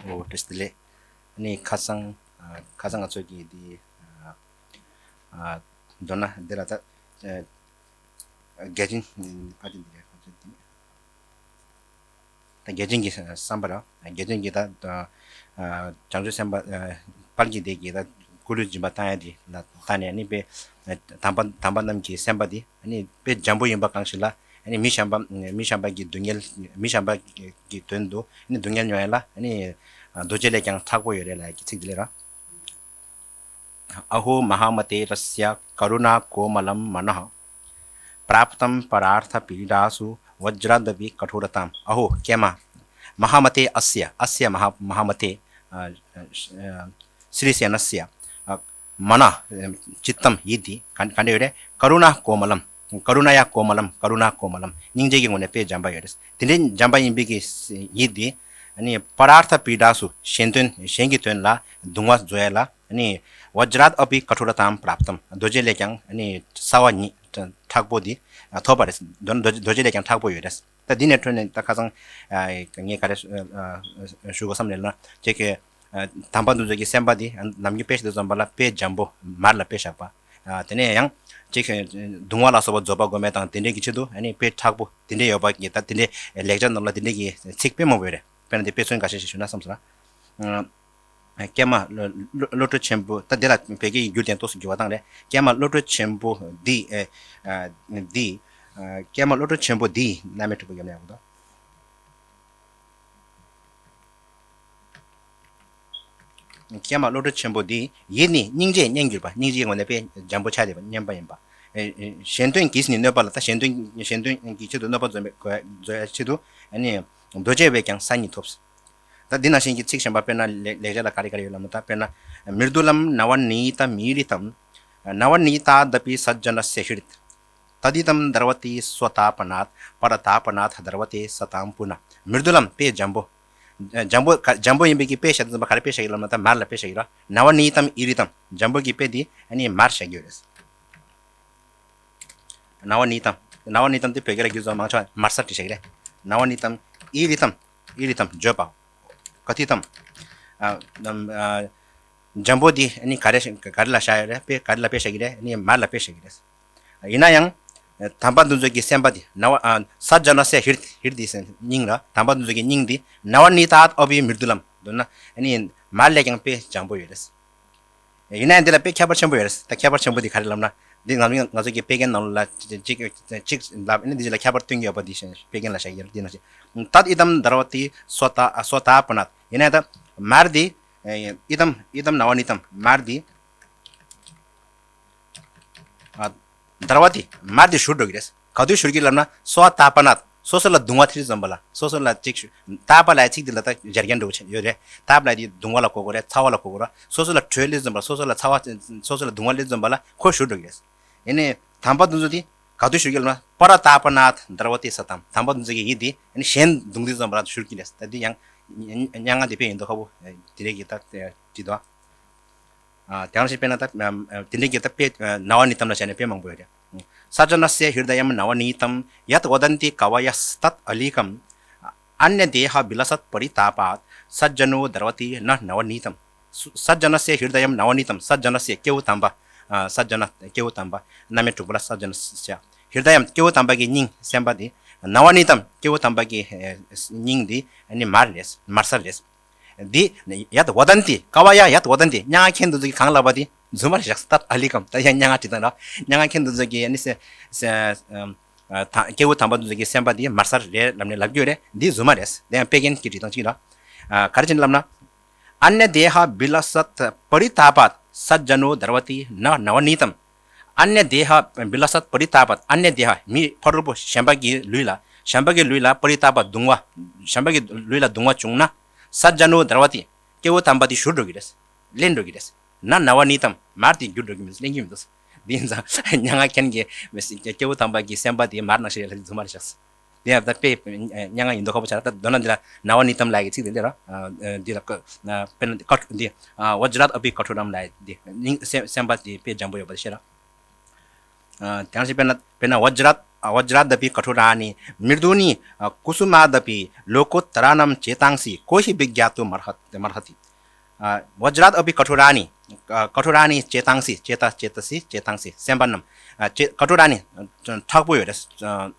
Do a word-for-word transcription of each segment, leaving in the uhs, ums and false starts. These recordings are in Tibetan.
ཨོ་བཀྲ་ཤིས་བདེ་ལེགས། ཨ་ནི་ཁ་སང་ཨ་ཁ་སང་ང་ཚོ་གི་འདི་ཨ་ཨ་མདོར་ན་འདི་ལ་ད་ཨ་རྒྱ་ཆེན་ཨ་འདི་འདི་ལ་ཁ་ཚོད་འདི། ད་རྒྱ་ཆེན་གྱི་བསམ་པ་ར། རྒྱ་ཆེན་གྱི་ད་ཨ་བྱང་ཆུབ་སེམས་དཔའ་ཨ་དཔལ་གྱི་སྡེ་གྱི་ད་སྐུ་ལུས་སྦྱིན་པ་བཏང་ཡ་དེ་ལ་བལྟས་ནས་ཨ་ནི་དཔེ་དམ་པ་དམ་པ་རྣམས་ཀྱི་སེམས་པ་དེ་ཨ་ནི་དཔེ་འཇམ་པོ་ཡིན་པ་གང་ཞིག་ལ་ཨ་ནི་མི་གཞན་པ་མི་གཞན་པ་གི་སྡུག་བསྔལ་མི་གཞན་པ་གི་དོན་དུ་ཨ་ནི་སྡུག་བསྔལ་མྱོང་ཡ་ལ་ཨ་ནི་རྡོ་རྗེ་ལས་ཀྱང་མཁྲེགས་པོ་ཡོད་རེད་ལབ་ཀྱི་ཚིག་དེ་ལས་ར། अहो महामते तस्य करुणाकोमलं मनः। प्राप्तं परार्थपीडासु वज्रादपि कठोरताम्। अहो ཀྱེ་མ། महामते अस्य अस्य महा महामते अ, अ, श्रीसेनस्य अ, मन चित्तं ཡིད་དེ་ག་ག་འདྲ་ཡོད་རེད། करुणाकोमलं करुणाया कोमलं करुणाकोमलं སྙིང་རྗེ་གི་ངོས་ནས་དཔེ་འཇམ་པ་ཡོད་རེད། དེ་འདྲའི་འཇམ་པ་ཡིན་པའི་གི་ཡིད་དེ་ཨ་ནི་परार्थपीडासु གཞན་དོན་གཞན་གྱི་དོན་ལ་གདུང་བ་བཟོ་ཡ་ལ། ཨ་ནི་वज्रादपि कठोरतां प्राप्तं རྡོ་རྗེ་ལས་ཀྱང་ཨ་ནི་ཚ་བ་ཉི་མཁྲེགས་པོ་འདི་ཐོབ་པ་རེད། རྡོ་རྡོ་རྗེ་ལས་ཀྱང་མཁྲེགས་པོ་ཡོད་རེད། ད་འདི་ནས་འཕྲོས་ནས་ད་ཁ་སང་ངས་ག་རེ་ཞུ་དགོས་བསམ་ལས་ན་ཁྱེད་ཀྱི་དམ་པ་འདི་ཚོ་གི་སེམས་པ་འདི་ནམ་རྒྱུན་དཔེ་བཞག་དུས་ཙམ་པ་ལ་དཔེ་འཇམ་པོ་མར་ལ་དཔེ་བཞག་པ། དེ་ནས་ཡང་ཁྱེད་ཀྱི་གདུང་བ་ལ་སོགས་པ་རྫོགས་པ་སྒོམ་ཡ་དང་དེ་འདྲའི་གི་ཆེད་དུ་ཨ་ནི་དཔེ་མཁྲེགས་པོ་དེ་འདྲའི་ཡོད་པ་གི་ད་དེ་འདྲའི་ལེགས་སྦྱར་ནང་ལ་དེ་འདྲའི་གི་ཚིག་དཔེ་མང་པོ་ཡོད་རེད། དཔེར་ན་དེ་དཔེ་མཚོན་འགའ་ཤས་ཤིག་ཞུ་ན་བསམ་སོང་ན། ཀྱེ་མ་བློ་བློ་གྲོས་ཆེན་པོ་ད་འདི་ལ་བོད་སྐད་ཀྱི་འགྱུར་དེ་ཏོག་ཙམ་འགྱུར་བ་བཏང་རེད། ཀྱེ་མ་བློ་གྲོས་ཆེན་པོ་འདི་ཨེ་ཨ་འདི་ཨ་ཀྱེ་མ་བློ་གྲོས་ཆེན་པོ་འདི་རྣམ་དབྱེ་དྲུག་པོ་ཡོད་ན་ཡག་པོ་འདུག་ཀྱེ་མ་བློ་གྲོས་ཆེན་པོ་འདི་ཡིད་ནི་སྙིང་རྗེས་མཉེན་གྱུར་པ། སྙིང་རྗེའི་ངོས་ནས་དཔེ་འཇམ་པོ་ཆགས་བསྡད་པ་མཉེན་པ་ཡིན་པ། ཨེ་ཨེ་གཞན་དོན་གྱིས་ནི་གནོད་པ་ལ་ད་གཞན་དོན་གཞན་དོན་གྱི་ཆེད་དུ་གནོད་པ་བཟོ་བའི་བཟོ་ཡ་ཆེད་དུ་ཨ་ནི་རྡོ་རྗེ་བས་ཀྱང་ས་ཉིད་ཐོབ། ད་འདི་ནང་བཞིན་གྱི་ཚིག་གཞན་པ་དཔེར་ན་ལེགས་ལེགས་སྦྱར་ལ་ག་རེ་ག་རེ་ཡོད་ལབ་ན། ད་དཔེར་ན་མྲྀ་ཏུ་ལམ་ནཱ་ཝ་ནི་ཏ་མི་རི་ཏམ། ནཱ་ཝ་ནི་ཏཱ་དཔི་སཱ་ཇ་ན་སི་ཧྲྀ། ཏ་དི་ཏམ་དར་བ་ཏི་སྭ་ཏཱ་པ་ནཱ་ཏ་པ་ར་ཏཱ་པ་ནཱ་ཏ་དར་བ་ཏི་སྭ་ཏཱ་པུ་ན། མྲྀ་ཏུ་ལམ་དཔེ་འཇམ་པོ། འཇམ་པོ་ག་འཇམ་པོ་ཡིན་པའི་གི་དཔེ་བཞག་དུས་ཙམ་པ་ག་རེ་དཔེ་བཞག་གི་ལབ་ན། ད་མར་ལ་དཔེ་བཞག་གི་ར། ནཱ་ཝ་ནི་ཏམ་ཨི་རི་ཏམ། འཇམ་པོ་གི་དཔེ་འདི་ཨ་ནི་མར་བཞག་གི་ཡོད་རེད། ནཱ་ཝ་ནི་ཏམ། ནཱ་ཝ་ནི་ཏམ་དེ་བོད་སྐད་ལ་བསྒྱུར་ཙམ་མང་ཆེ་བ་མར་ས་བྲིས་བཞག་གི་རེད། ནཱ་ཝ་ནི་ཏམ་ཨི་རི་ཏམ། ཨི་རི་ཏམ་བརྗོད་པ། ཀ་ཏི་ཏམ། ཨ་ནམ་ཨ་འཇམ་པོ་འདི་ནི་ག་རེ་ག་རེ་ལ་བཞག་ཡོད་རེད། དཔེ་ག་རེ་ལ་དཔེ་བཞག་གི་རེད། ནི་མར་ལ་དཔེ་བཞག་གི་རེད། ཡིན་ན་ཡང་དམ་པ་འདི་ཚོ་གི་སེམས་པ་འདི་ནཱ་ཝ་ཨ་སཱ་ཇ་ན་སི་ཧྲྀ། ཧྲྀ་འདི་སྙིང་ར། དམ་པ་འདི་ཚོ་གི་སྙིང་འདི་ནཱ་ཝ་ནི་ཏཱ་ཨ་བྷི་མྲྀ་ཏུ་ལམ་འདོད་ན་ནི་མར་ལས་ཀྱང་དཔེ་འཇམ་པོ་ཡོད་རེད། ཡིན་ན་ཡང་འདི་ལ་དཔེ་ཁྱད་པར་ཆེན་པོ་ཡོད་རེད། ད་ཁྱད་པར་ཆེན་པོ་འདི་ག་རེ་ལབ་ན། འདི་ང་ང་ཚོ་གི་དཔེ་རྒྱན་ནང་ལ་གཅིག་གཅིག་ལབ་ནི་འདི་ལ་ཁྱད་པར་སྟོན་གྱི་ཡོད་པ་འདི་དཔེ་རྒྱན་ལ་བཞག་ཡོད་རེད། འདི་ནང་བཞིན་ཏ་དི་ཏམ་དར་བ་ཏི་སྭ་ཏཱ་སྭ་ཏཱ་པ་ནཱ་ཏ། ཡིན་ན་ཡང་ད་མར་འདི་ཨི་ཏམ་ཨི་ཏམ་ནཱ་ཝ་ནི་ཏམ་མར་འདི་ཨ་དར་བ་ཏི་མར་འདི་བཞུར་འགྲོ་གི་རེད། ག་དུས་བཞུར་གི་ལབ་ན། སྭ་ཏཱ་པ་ནཱ་ཏ། སོ་སོ་ལ་གདུང་བ་ཐེབས་ཙམ་པ་ལ། སོ་སོ་ལ་ཅིག་ཏཱ་པ་ལབ་ཡ་ཚིག་འདི་ལ་ད་སྦྱར་མཁན་འདྲ་བོ་ཡོད་རེད། ཏཱ་པ་ལབ་ཡ་འདི་གདུང་བ་ལ་གོ་དགོས་རེད། ཚ་བ་ལ་གོ་དགོས་རེད། སོ་སོ་ལ་དྲོད་སླེབས་ཙམ་པ་ལ། སོ་སོ་ལ་ཚ་བ་སོ་སོ་ལ་གདུང་བ་སླེབས་ཙམ་པ་ལ་ཁོ་བཞུར་འགྲོ་གི་རེད། ཡིན་ནའི་དམ་པ་འདི་ཚོ་འདི་ག་དུས་བཞུར་གི་ལབ་ན། པ་ར་ཏཱ་པ་ནཱ་ཏ་དར་བ་ཏི་སྭ་ཏཱ། དམ་པ་འདི་ཚོ་གི་ཡིད་འདི་གཞན་གདུང་དུས་ཙམ་པ་ལ་བཞུར་གི་རེད། ད་འདི་ཡང་སྙན་ངག་འདི་དཔེ་ཡིན་མདོག་ཁ་པོ་དེ་རེད་གི་ད་བྲིས་འདུག་ཨ། དེ་ནང་བཞིན་དཔེར་ན་ད་དེ་འདྲའི་གི་ད་དཔེ་ནཱ་ཝ་ནི་ཏམ་ལ་བྱས་ནས་དཔེ་མང་པོ་ཡོད་རེད། ས་ཇ་ན་སེ་ཧྲྀ་དཱ་ཡམ་ནཱ་ཝ་ནི་ཏམ། ཡད་བ་དན་ཏི་ཀ་བ་ཡ་སི་ཏད་ཨ་ལི་ཀམ། ཨ་ནྱ་དེ་ཧ་བི་ལ་སད་པ་རི་ཏཱ་པཱད། ས་ཇ་ནོ་དར་བ་ཏི་ན་ནཱ་ཝ་ནི་ཏམ། ས་ཇ་ན་སེ་ཧྲྀ་དཱ་ཡམ་ནཱ་ཝ་ནི་ཏམ། ས་ཇ་ན་སེ་སྐྱེ་བོ་དམ་པ། ས་ཇ་ན་སྐྱེ་བོ་དམ་པ། རྣམ་དབྱེ་དྲུག་པ་ལ་ས་ཇ་ན་སེ། ཧྲྀ་དཱ་ཡམ་སྐྱེ་བོ་དམ་པ་གི་སྙིང་སེམས་པ་དེ། ནཱ་ཝ་ནི་ཏམ་སྐྱེ་བོ་དམ་པ་གི་སྙིང་དེ་ནི་མར་རེད། མར་ས་རེད། འདི་ཡད་བ་དན་ཏི་ཀ་བ་ཡ། ཡད་བ་དན་ཏི་སྙན་ངག་མཁན་འདི་ཚོ་གིས་གང་ལབ་པ་དེ་རྫུན་མ་རེད་བཞག་སྟབས་ཨ་ལི་ཀམ། ད་ཡང་སྙན་ངག་བྲིས་སྟངས་ར། སྙན་ངག་མཁན་འདི་ཚོ་གིས་ནི་སེ་སེ་ཨ་ད་སྐྱེ་བོ་དམ་པ་འདི་ཚོ་གི་སེམས་པ་དེ་མར་ས་རེད་ལབ་ནས་ལབ་རྒྱུ་རེད། འདི་རྫུན་མ་རེད། དེ་ཡང་དཔེ་རྒྱན་གྱི་བྲིས་སྟངས་གཅིག་ར། ཨ་ག་རེ་བྱས་ནས་ལབ་ན། ཨ་ནྱ་དེ་ཧ་བི་ལ་སད་པ་རི་ཏཱ་པཱད། ས་ཇ་ནོ་དར་བ་ཏི་ན་ནཱ་ཝ་ནི་ཏམ། ཨ་ནྱ་དེ་ཧ་བི་ལ་སད་པ་རི་ཏཱ་པཱད། ཨ་ནྱ་དེ་ཧ་མི་ཕ་རོལ་པོ་གཞན་པ་གི་ལུས་ལ། གཞན་པ་གི་ལུས་ལ་པ་རི་ཏཱ་པཱད་གདུང་བ། གཞན་པ་གི་ལུས་ལ་གདུང་བ་བྱུང་ན། ས་ཇ་ནོ་དར་བ་ཏི། སྐྱེ་བོ་དམ་པ་དེ་བཞུར་འགྲོ་གི་རེད། བརླན་འགྲོ་གི་རེད། ན་ནཱ་ཝ་ནི་ཏམ། མར་དེ་འགྱུར་འགྲོ་གི་མི་འདུག་བརླན་གྱི་མི་འདུག་འདི་ཡིན་ཙང་སྙན་ངག་མཁན་གྱིས་སྐྱེ་བོ་དམ་པ་གི་སེམས་པ་དེ་མར་ནང་བཞིན་རེད་ལབ་རྫུན་མ་རེད་བཞག་དེ་ཡང་ད་དཔེ་སྙན་ངག་ཡིན་མདོག་ཁ་པོ་ཆགས། ད་མདོར་ན་འདི་ལ་ནཱ་ཝ་ནི་ཏམ་ལབ་ཡ་གི་ཚིག་དེ་འདི་ར། འདི་ལ་ཀ་དཔེར་ན་ཀ་འདི་བཛྲཱད་ཨ་བྷི་ཀ་ཊོ་རམ་ལབ་ཡ་འདི་སྙིང་སེམས་སེམས་པ་དེ་དཔེ་འཇམ་པོ་ཡོད་པ་དེ་ཤེས་ར། དེ་ནང་བཞིན་དཔེར་ན་དཔེར་ན་བཛྲཱད་ वज्रादपि कठोराणि मृदूनि कुसुमादपि लोकोत्तराणां चेतांसि को हि विज्ञातुमर्हति। वज्रादपि कठोराणि कठोराणि चेतांसि चेत चेतसि चेतांसि སེམས་པ་རྣམས། कठोराणि མཁྲེགས་པོ་ཡོད་རེད།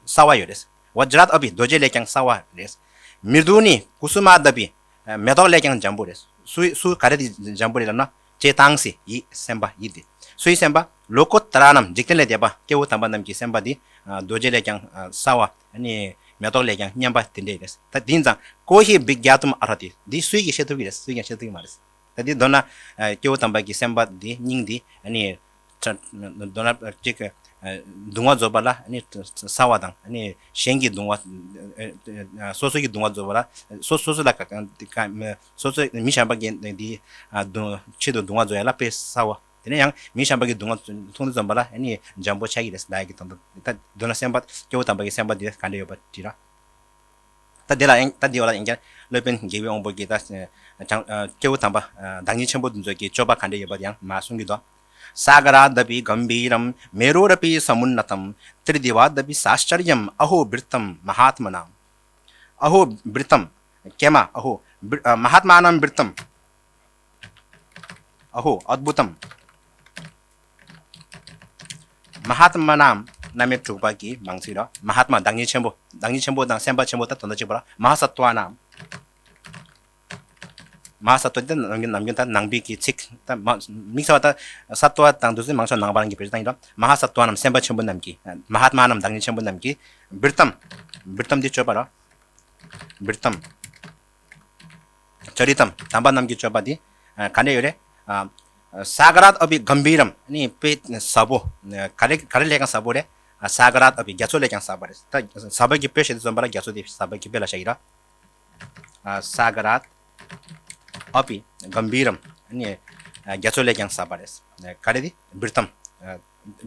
གསར་པ་ཡོད་རེད། वज्रादपि རྡོ་རྗེ་ལས་ཀྱང་གསར་པ་རེད། मृदूनि कुसुमादपि མེ་ཏོག་ལས་ཀྱང་འཇམ་པོ་རེད། སུ་སུ་ག་རེ་དེ་འཇམ་པོ་རེད་ལབ་ན། चेतांसि ཡིད་སེམས་པ་ཡིད་དེ། སུའི་སེམས་པ། लोकोत्तराणां འཇིག་རྟེན་ལས་འདས་པ་སྐྱེ་བོ་དམ་པ་རྣམས་ཀྱི་སེམས་པ་དེ། རྡོ་རྗེ་ལས་ཀྱང་གསར་པ་ནི་མེ་ཏོག་ལས་ཀྱང་སྙན་པ་དེ་འདྲས་རེད། ད་དེ་ཡིན་ཙང་को हि विज्ञातुमर्हति འདི་སུས་ཀྱིས་ཤེས་ཐུབ་ཀྱི་རེད། སུས་ཀྱང་ཤེས་ཐུབ་ཀྱི་མ་རེད། ད་དེ་མདོར་ན་སྐྱེ་བོ་དམ་པ་གི་སེམས་པ་འདི་སྙིང་འདི་ནི། མདོར་ན་གཅིག་སྡུག་བསྔལ་རྫོགས་པ་ལ་ནི་གསར་པ་དང་ནི་གཞན་གྱི་སྡུག་བསྔལ། སོ་སོ་གི་སྡུག་བསྔལ་རྫོགས་པ་ལ་སོ་སོ་སོ་ལ་སོ་སོ་མི་གཞན་པ་གི་འདི་ཆེད་དུ་སྡུག་བསྔལ་རྫོགས་ཡ་ལ་དཔེ་གསར་པ། དེ་ནས་ཡང་མི་གཞན་པ་གི་སྡུག་བསྔལ་མཐོང་དུས་ཙམ་པ་ལ་ནི་འཇམ་པོ་ཆགས་ཀྱི་རེད། ད་ཡ་གི་དང་དུ་ད་མདོར་ན་སེམས་པ་སྐྱེ་བོ་དམ་པ་གི་སེམས་པ་འདི་ག་འདྲ་ཡོད་པ་འདྲི་ར། ད་དེ་ལ་ཡང་ད་དེ་བ་ལ་ཡང་བསྐྱར་སློབ་དཔོན་རྒྱལ་བའི་དབང་པོ་གིས་ད་བྱང་སྐྱེ་བོ་དམ་པ་བདག་ཉིད་ཆེན་པོ་འདི་ཚོ་གི་སྤྱོད་པ་ག་འདྲ་ཡོད་པ་དེ་ཡང་མར་གསུང་གི་འདུག सागरादपि गम्भीरं मेरोरपि समुन्नतम्। त्रिदिवादपि साश्चर्यम् अहो वृत्तं महात्मनाम्। अहो वृत्तं ཀྱེ་མ། अहो महात्मानं वृत्तं अहो अद्भुतं महात्मनाम् རྣམ་དབྱེ་དྲུག་པ་གི་མང་ཚིག་ར། महात्मा བདག་ཉིད་ཆེན་པོ། བདག་ཉིད་ཆེན་པོ་དང་སེམས་དཔའ་ཆེན་པོ་ད་དོན་དག་གཅིག་པ་ར། महासत्त्वानां महासत्त्व དེ་ནམ་རྒྱུན་ནམ་རྒྱུན་ད་ནང་པའི་གི་ཚིག་ད་མ་དམིགས་བསལ་བ་ད་སཏྭ་དང་དུ་སི་མང་ཤོས་ནང་པ་རང་གི་བེད་སྤྱོད་བཏང་ཡིན་ར། महासत्त्वानां སེམས་དཔའ་ཆེན་པོ་རྣམས་ཀྱི། महात्मानां བདག་ཉིད་ཆེན་པོ་རྣམས་ཀྱི། वृत्तं वृत्तं དེ་སྤྱོད་པ་ར། वृत्तं चरितं དམ་པ་རྣམས་ཀྱི་སྤྱོད་པ་དེ་ག་འདྲ་ཡོད་རེད། सागरादपि गम्भीरं ནི་དཔེ་ཟབ་པོ། ག་རེ་ག་རེ་ལས་ཀྱང་ཟབ་པོ་རེད། सागरादपि རྒྱ་མཚོ་ལས་ཀྱང་ཟབ་པ་རེད། ད་ཟབ་པ་གི་དཔེ་བཤད་དུས་ཙམ་པ་ལ་རྒྱ་མཚོ་དེ་ཟབ་པ་གི་དཔེ་ལ་བཞག་གི་ར། सागरादपि गम्भीरं ནི་རྒྱ་མཚོ་ལས་ཀྱང་ཟབ་པ་རེད། ག་རེ་དེ། वृत्तं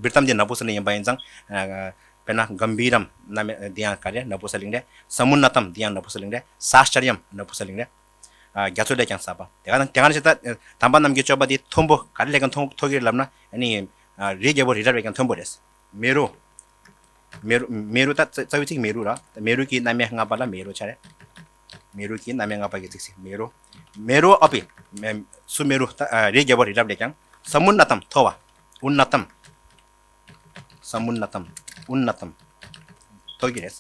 वृत्तं དེ་ནག་པོ་སེ་ལིང་ཡིན་པ་ཡིན་ཙང་། དཔེར་ན་गम्भीरं ན་མེ་དེ་ཡང་ག་རེ་ནག་པོ་སེ་ལིང་རེད། समुन्नतं དེ་ཡང་ནག་པོ་སེ་ལིང་རེད། साश्चर्यं ནག་པོ་སེ་ལིང་རེད། རྒྱ་མཚོ་ལས་ཀྱང་ཟབ་པ། དེ་ག་ནང་དེ་ག་ནང་བཞིན་ད་དམ་པ་རྣམས་ཀྱི་སྤྱོད་པ་དེ་མཐོན་པོ་ག་རེ་ལས་ཀྱང་མཐོ་མཐོ་གི་རེད་ལབ་ན་ནི། རིའི་རྒྱལ་པོ་རི་རབ་ལས་ཀྱང་མཐོན་པོ་རེད། मेरु मेरु मेरु ད་རྩ་བའི་ཚིག་मेरु ར། मेरु གི་རྣམ་དབྱེ་ལྔ་པ་ལ་मेरु བྱ་རེད། मेरु གི་རྣམ་དབྱེ་ལྔ་པ་གི་ཚིག་ཟེར། मेरु मेरुरपि སུ་मेरु ད་རིའི་རྒྱལ་པོ་རི་རབ་ལས་ཀྱང་समुन्नतं མཐོ་བ། उन्नतं समुन्नतं उन्नतं མཐོ་གི་རེད།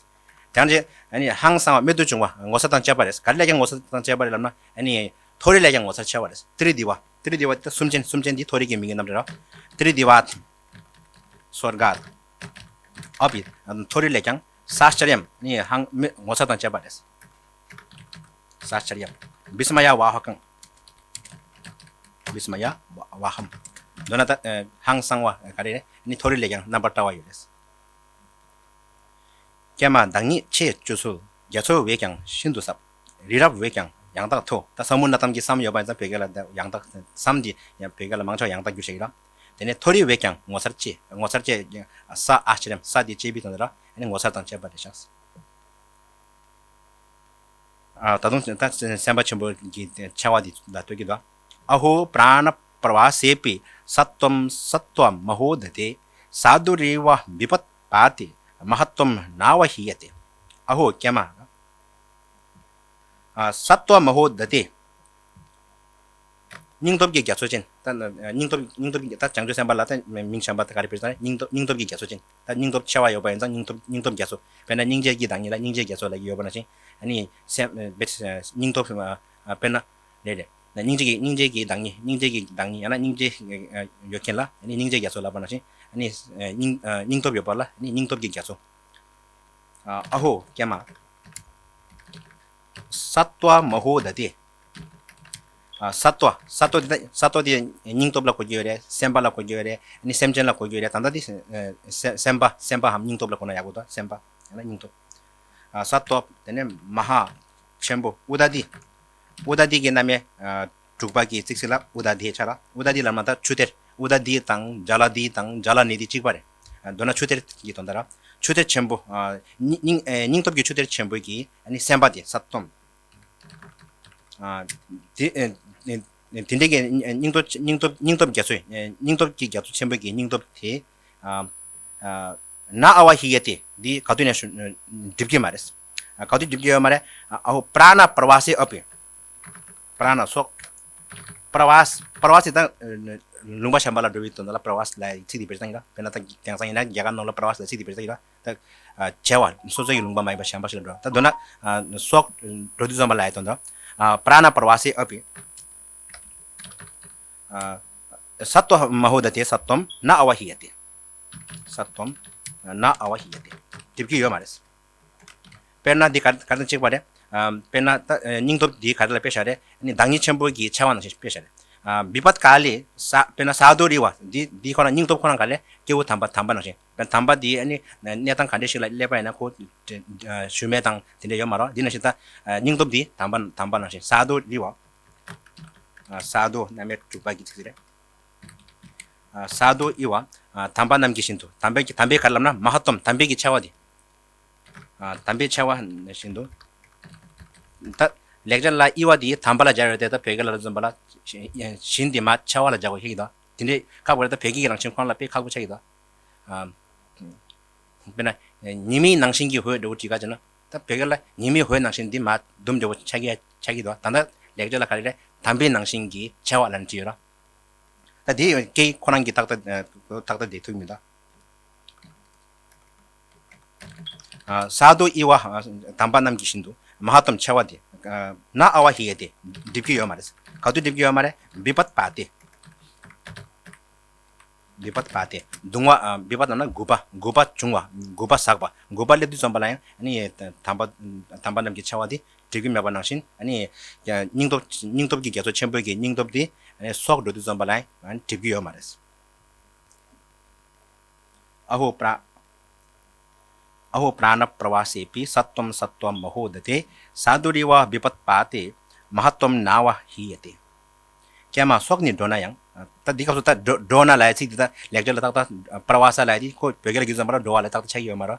དེ་ཡང་ཅེ་ནི་ཧང་སང་བ་རྨད་དུ་བྱུང་བ་ངོ་མཚར་དང་བཅས་པ་རེད། ག་རེ་ལས་ཀྱང་ངོ་མཚར་དང་བཅས་པ་རེད་ལབ་ན་ནི་མཐོ་རིས་ལས་ཀྱང་ངོ་མཚར་ཆེ་བ་རེད། त्रिदिवा त्रिदिवा ད་གསུམ་ཆེན་གསུམ་ཆེན་འདི་མཐོ་རིས་ཀྱི་མིང་གི་རྣམ་གྲངས་ར། त्रिदिवात् སོརྒྷཱཏ་ཨ་མཐོ་རིས་ལས་ཀྱང་། साश्चर्यं ནི་ཧང་མི་ངོ་མཚར་དང་བཅས་པ་རེད། साश्चर्यं विस्मयावहकं विस्मयावहं མདོར་ན་ད་ཧང་སང་བ་ག་རེ་རེད། ནི་མཐོ་རིས་ལས་ཀྱང་རྣམ་པར་བཀྲ་བ་ཡོད་རེད། ཀྱེ་མ་བདག་ཉིད་ཆེས་སྤྱོད་ཚུལ། རྒྱ་མཚོ་བས་ཀྱང་ཤིན་ཏུ་ཟབ། རི་རབ་བས་ཀྱང་ཡང་དག་མཐོ། ད་समुन्नतं གི་སམ་ཡོད་པ་ཡིན་ཙང་བོད་སྐད་ལ་ཡང་དག་སམ་འདི་ཡང་བོད་སྐད་ལ་མང་ཆེ་བ་ཡང་དག་བསྒྱུར་བྱས་ཡོད་ར། དེ་ནས་མཐོ་རིས་བས་ཀྱང་ངོ་མཚར་ཆེ། ངོ་མཚར་ཆེ། ས་आश्चर्यं ས་དེ་ཆེ་བའི་དོན་དུ་ར། ཨ་ནི་ངོ་མཚར་དང་བཅས་པ་རེད་ཤག་ཨ་ད་དུང་ད་སེམས་དཔའ་ཆེན་པོ་གི་ཆེ་བ་འདི་ལ་ལྟོས་ཀྱི་འདུག अहो प्राणप्रवासेऽपि सत्त्वं सत्त्वमहोदते। साधुरेव विपत्पाते महत्त्वं नावहीयते। अहो ཀྱེ་མ། ཨ་सत्त्वमहोदते སྙིང་སྟོབས་ཀྱི་རྒྱ་མཚོ་ཅན། ད་སྙིང་སྟོབས་སྙིང་སྟོབས་ཀྱི་ད་བྱང་ཆུབ་སེམས་དཔའ་ལ་ད་མིང་གཞན་པ་ད་ག་རེ་བེད་སྤྱོད་སྙིང་སྟོབས་སྙིང་སྟོབས་ཀྱི་རྒྱ་མཚོ་ཅན། ད་སྙིང་སྟོབས་ཆེ་བ་ཡོད་པ་ཡིན་ཙང་སྙིང་སྟོབས་སྙིང་སྟོབས་རྒྱ་མཚོ། དཔེར་ན་སྙིང་རྗེ་གི་བདག་ཉིད་ལ་སྙིང་རྗེ་རྒྱ་མཚོ་ལབ་ཀྱི་ཡོད་པ་ནང་བཞིན། ཨ་ནི་སེམས་སྙིང་སྟོབས་དཔེར་ན་རེད་རེད། སྙིང་རྗེ་གི་སྙིང་རྗེ་གི་བདག་ཉིད་སྙིང་རྗེ་གི་བདག་ཉིད་ཡང་ན་སྙིང་རྗེ་ཡོད་མཁན་ལ་ཨ་ནི་སྙིང་རྗེ་རྒྱ་མཚོ་ལབ་པ་ནང་བཞིན། ཨ་ནི་སྙིང་སྙིང་སྟོབས་ཡོད་པ་ལ་ཨ་ནི་སྙིང་སྟོབས་ཀྱི་རྒྱ་མཚོ། अहो ཀྱེ་མ། सत्त्वमहोदते। ཨ་सत्त्व सत्त्व དེ་सत्त्व དེ་སྙིང་སྟོབས་ལ་གོ་རྒྱུ་ཡོད་རེད། སེམས་དཔའ་ལ་གོ་རྒྱུ་ཡོད་རེད། ཨ་ནི་སེམས་ཅན་ལ་གོ་རྒྱུ་ཡོད་རེད། ད་ལྟ་དེ་སེམས་པ་སེམས་པའམ་སྙིང་སྟོབས་ལ་གོ་ན་ཡག་པོ་འདུག་སེམས་པ་ཡང་ན་སྙིང་སྟོབས། ཨ་सत्त्व དེ་ནས་महा ཆེན་པོ། उदधि། उदधि གི་རྣམ་དབྱེ་དྲུག་པ་གི་ཚིག་ཟིན་ལ་उदधि ཆ་ར། उदधि ལབ་ན་ད་ཆུ་གཏེར། उदधि དང་जलधि དང་जलनिधि གཅིག་པ་རེད། མདོར་ན་ཆུ་གཏེར་གྱི་དོན་དག་ར། ཆུ་གཏེར་ཆེན་པོ། སྙིང་སྙིང་སྟོབས་ཀྱི་ཆུ་གཏེར་ཆེན་པོ་གི་ཨ་ནི་སེམས་དཔའ་དེ་सत्त्वं། དེ་དེ་འདྲའི་གི་སྙིང་སྟོབས་སྙིང་སྟོབས་སྙིང་སྟོབས་རྒྱ་མཚོ། སྙིང་སྟོབས་ཀྱི་རྒྱ་མཚོ་ཆེན་པོ་གི་སྙིང་སྟོབས་དེ། ན་ཨ་བ་ཧི་ཡ་ཏེ། འདི་ག་དུས་ནས་སྒྲུབ་ཀྱི་མ་རེད། ག་དུས་སྒྲུབ་ཀྱི་ཡོད་མ་རེད། ཨ་ཧོ་པྲ་ན་པྲ་བ་སེ་ཨ་པི། པྲ་ན་སྲོག་པྲ་བ་པྲ་བ་སེ་ད་ལུང་པ་གཞན་པ་ལ་འགྲོ་བའི་དོན་དག་ལ་པྲ་བ་སེ་ལ་ཚིག་དེ་བེད་སྤྱོད་ཡིན་ལ། དཔེར་ན་ད་དེང་སང་ཡིན་ན་རྒྱ་གར་ནང་ལ་པྲ་བ་སེ་ལ་ཚིག་དེ་བེད་སྤྱོད་ཡིན་ལ། ད་བྱ་བ་སོ་སོ་ཡི་ལུང་པ་མ་ཡིན་པ་གཞན་པ་ཞིག་ལ་འགྲོ། ད་མདོར་ན་སྲོག་འགྲོ་དུས་ཙམ་པ་ལ་ཡི་དོན་དག་པྲ་ན་པྲ་བ་སེ་ཨ་པི། ས་ཏོ་མ་ཧོ་ད་ཏེ་ས་ཏོམ་ན་ཨ་བ་ཧི་ཡ་ཏེ། ས་ཏོམ་ན་ཨ་བ་ཧི་ཡ་ཏེ། འགྲིག་གི་ཡོད་མ་རེད། དཔེར་ན་འདི་ག་ག་དང་གཅིག་པ་རེད། དཔེར་ན་ད་སྙིང་སྟོབས་འདི་ག་རེ་ལ་དཔེ་བཞག་རེད། ནི་བདག་ཉིད་ཆེན་པོ་གི་ཆེ་བ་ནང་བཞིན་དཔེ་བཞག་རེད། བི་པད་ཀ་ལེ་ས་དཔེར་ན་ས་དོ་རི་བ་འདི་འདི་ཁོ་ན་སྙིང་སྟོབས་ཁོ་རང་ག་ལེ་སྐྱེ་བོ་དམ་པ་དམ་པ་ནང་བཞིན། དཔེར་ན་དམ་པ་འདི་ནི་གནས་སྟངས་ག་འདྲ་ཞིག་ལ་སླེབས་པ་ཡིན་ན་ཁོ་ཞུ་མེད་དང་དེ་འདྲ་ཡོད་མ་རེད། འདི་ནང་བཞིན་ད་སྙིང་སྟོབས་འདི་དམ་པ་དམ་པ་ནང་བཞིན་ས་དོ་རི་བ། ས་དོ་རྣམ་དབྱེ་དྲུག་པ་གི་ཚིག་རེད། ས་དོ་ཨི་བ། དམ་པ་རྣམས་ཀྱི་བཞིན་དུ། དམ་པའི་དམ་པའི་ག་རེ་ལབ་ན་མ་ཧ་ཏོམ་དམ་པའི་གི་ཆེ་བ་དེ། དམ་པའི་ཆེ་བ་བཞིན་དུ། ད་ལེགས་སྦྱར་ལ་ཨི་བ་དེ་དམ་པ་ལ་སྦྱར་ཡོད་དེ། ད་བོད་སྐད་ལ་ལ་འཛོམས་པ་ལ་བཞིན་དེ་མ་ཆེ་བ་ལ་སྦྱར་དགོས་ཤེས་ཀྱི་འདུག་དེ་འདྲའི་ཁག་པོ་རེད། ད་བོད་སྐད་ཀྱི་རང་བཞིན་ཁོང་ལ་དཔེ་ཁག་པོ་ཆགས་ཀྱི་འདུག་དཔེར་ན། ཉི་མའི་ནང་བཞིན་གྱི་འོད་འདྲ་བོ་བྲིས་ག་བྱས་ན། ད་བོད་སྐད་ལ་ཉི་མའི་འོད་ནང་བཞིན་འདི་མ་དུམ་འདྲ་བོ་ཆགས་ཀྱི་ཆགས་ཀྱི་འདུག་ད་ལྟ་ལེགས་སྦྱར་ལ་ག་རེ་རེད། དམ་པའི་ནང་བཞིན་གྱི་ཆེ་བ་ལ་བྲིས་ཡོད་ར། ད་དེ་སྐད་ཁོ་རང་གི་ཏག་ཏག་ཏག་ཏག་བསྡད་ཐུབ་མི་འདུག་ས་དོ་ཨི་བ། དམ་པ་རྣམས་ཀྱི་བཞིན་དུ་མ་ཧ་ཏོམ་ཆེ་བ་དེ། ན་ཨ་བ་ཧི་ཡ་ཏེ། འགྲིག་གི་ཡོད་མ་རེད། ག་དུས་འགྲིག་གི་ཡོད་མ་རེད། བི་པད་པ་ཏེ། བི་པད་པ་ཏེ། གདུང་བ། བི་པད་ལབ་ན་རྒུད་པ། རྒུད་པ་བྱུང་བ། རྒུད་པ་ཟག་པ། རྒུད་པ་སླེབས་དུས་ཙམ་པ་ལ་ཡང་ནི་དམ་པ་དམ་པ་རྣམས་ཀྱི་ཆེ་བ་དེ་འགྲིག་གི་མེད་པ་ནང་བཞིན། ནི་སྙིང་སྟོབས་སྙིང་སྟོབས་ཀྱི་རྒྱ་མཚོ་ཆེན་པོ་གི་སྙིང་སྟོབས་དེ་སྲོག་འགྲོ་དུས་ཙམ་པ་ལ་ཡང་འགྲིག་གི་ཡོད་མ་རེད། ཨ་ཧོ་པྲ། ཨ་ཧོ་པྲ་ན་པྲ་བ་སེ་པི་ས་ཏོམ་ས་ཏོ་མ་ཧོ་ད་ཏེ། ས་དོ་རི་བ་བི་པད་པ་ཏེ། མ་ཧ་ཏོམ་ན་བ་ཧི་ཡ་ཏེ། ཀྱེ་མ་སྲོག་ནི་འགྲོ་ན་ཡང་། ད་འདི་སྐབས་སུ་ད་འགྲོ་འགྲོ་ན་ལབ་ཡ་ཚིག་འདི་ད་ལེགས་སྦྱར་ལ་ཏག་ཏག་པྲ་བ་ས་ལབ་ཡ་འདི་ཁོ་བོད་སྐད་ལ་བསྒྱུར་ཙམ་པ་ལ་འགྲོ་བ་ལ་ཏག་ཏག་ཆགས་ཀྱི་ཡོད་མ་རེད།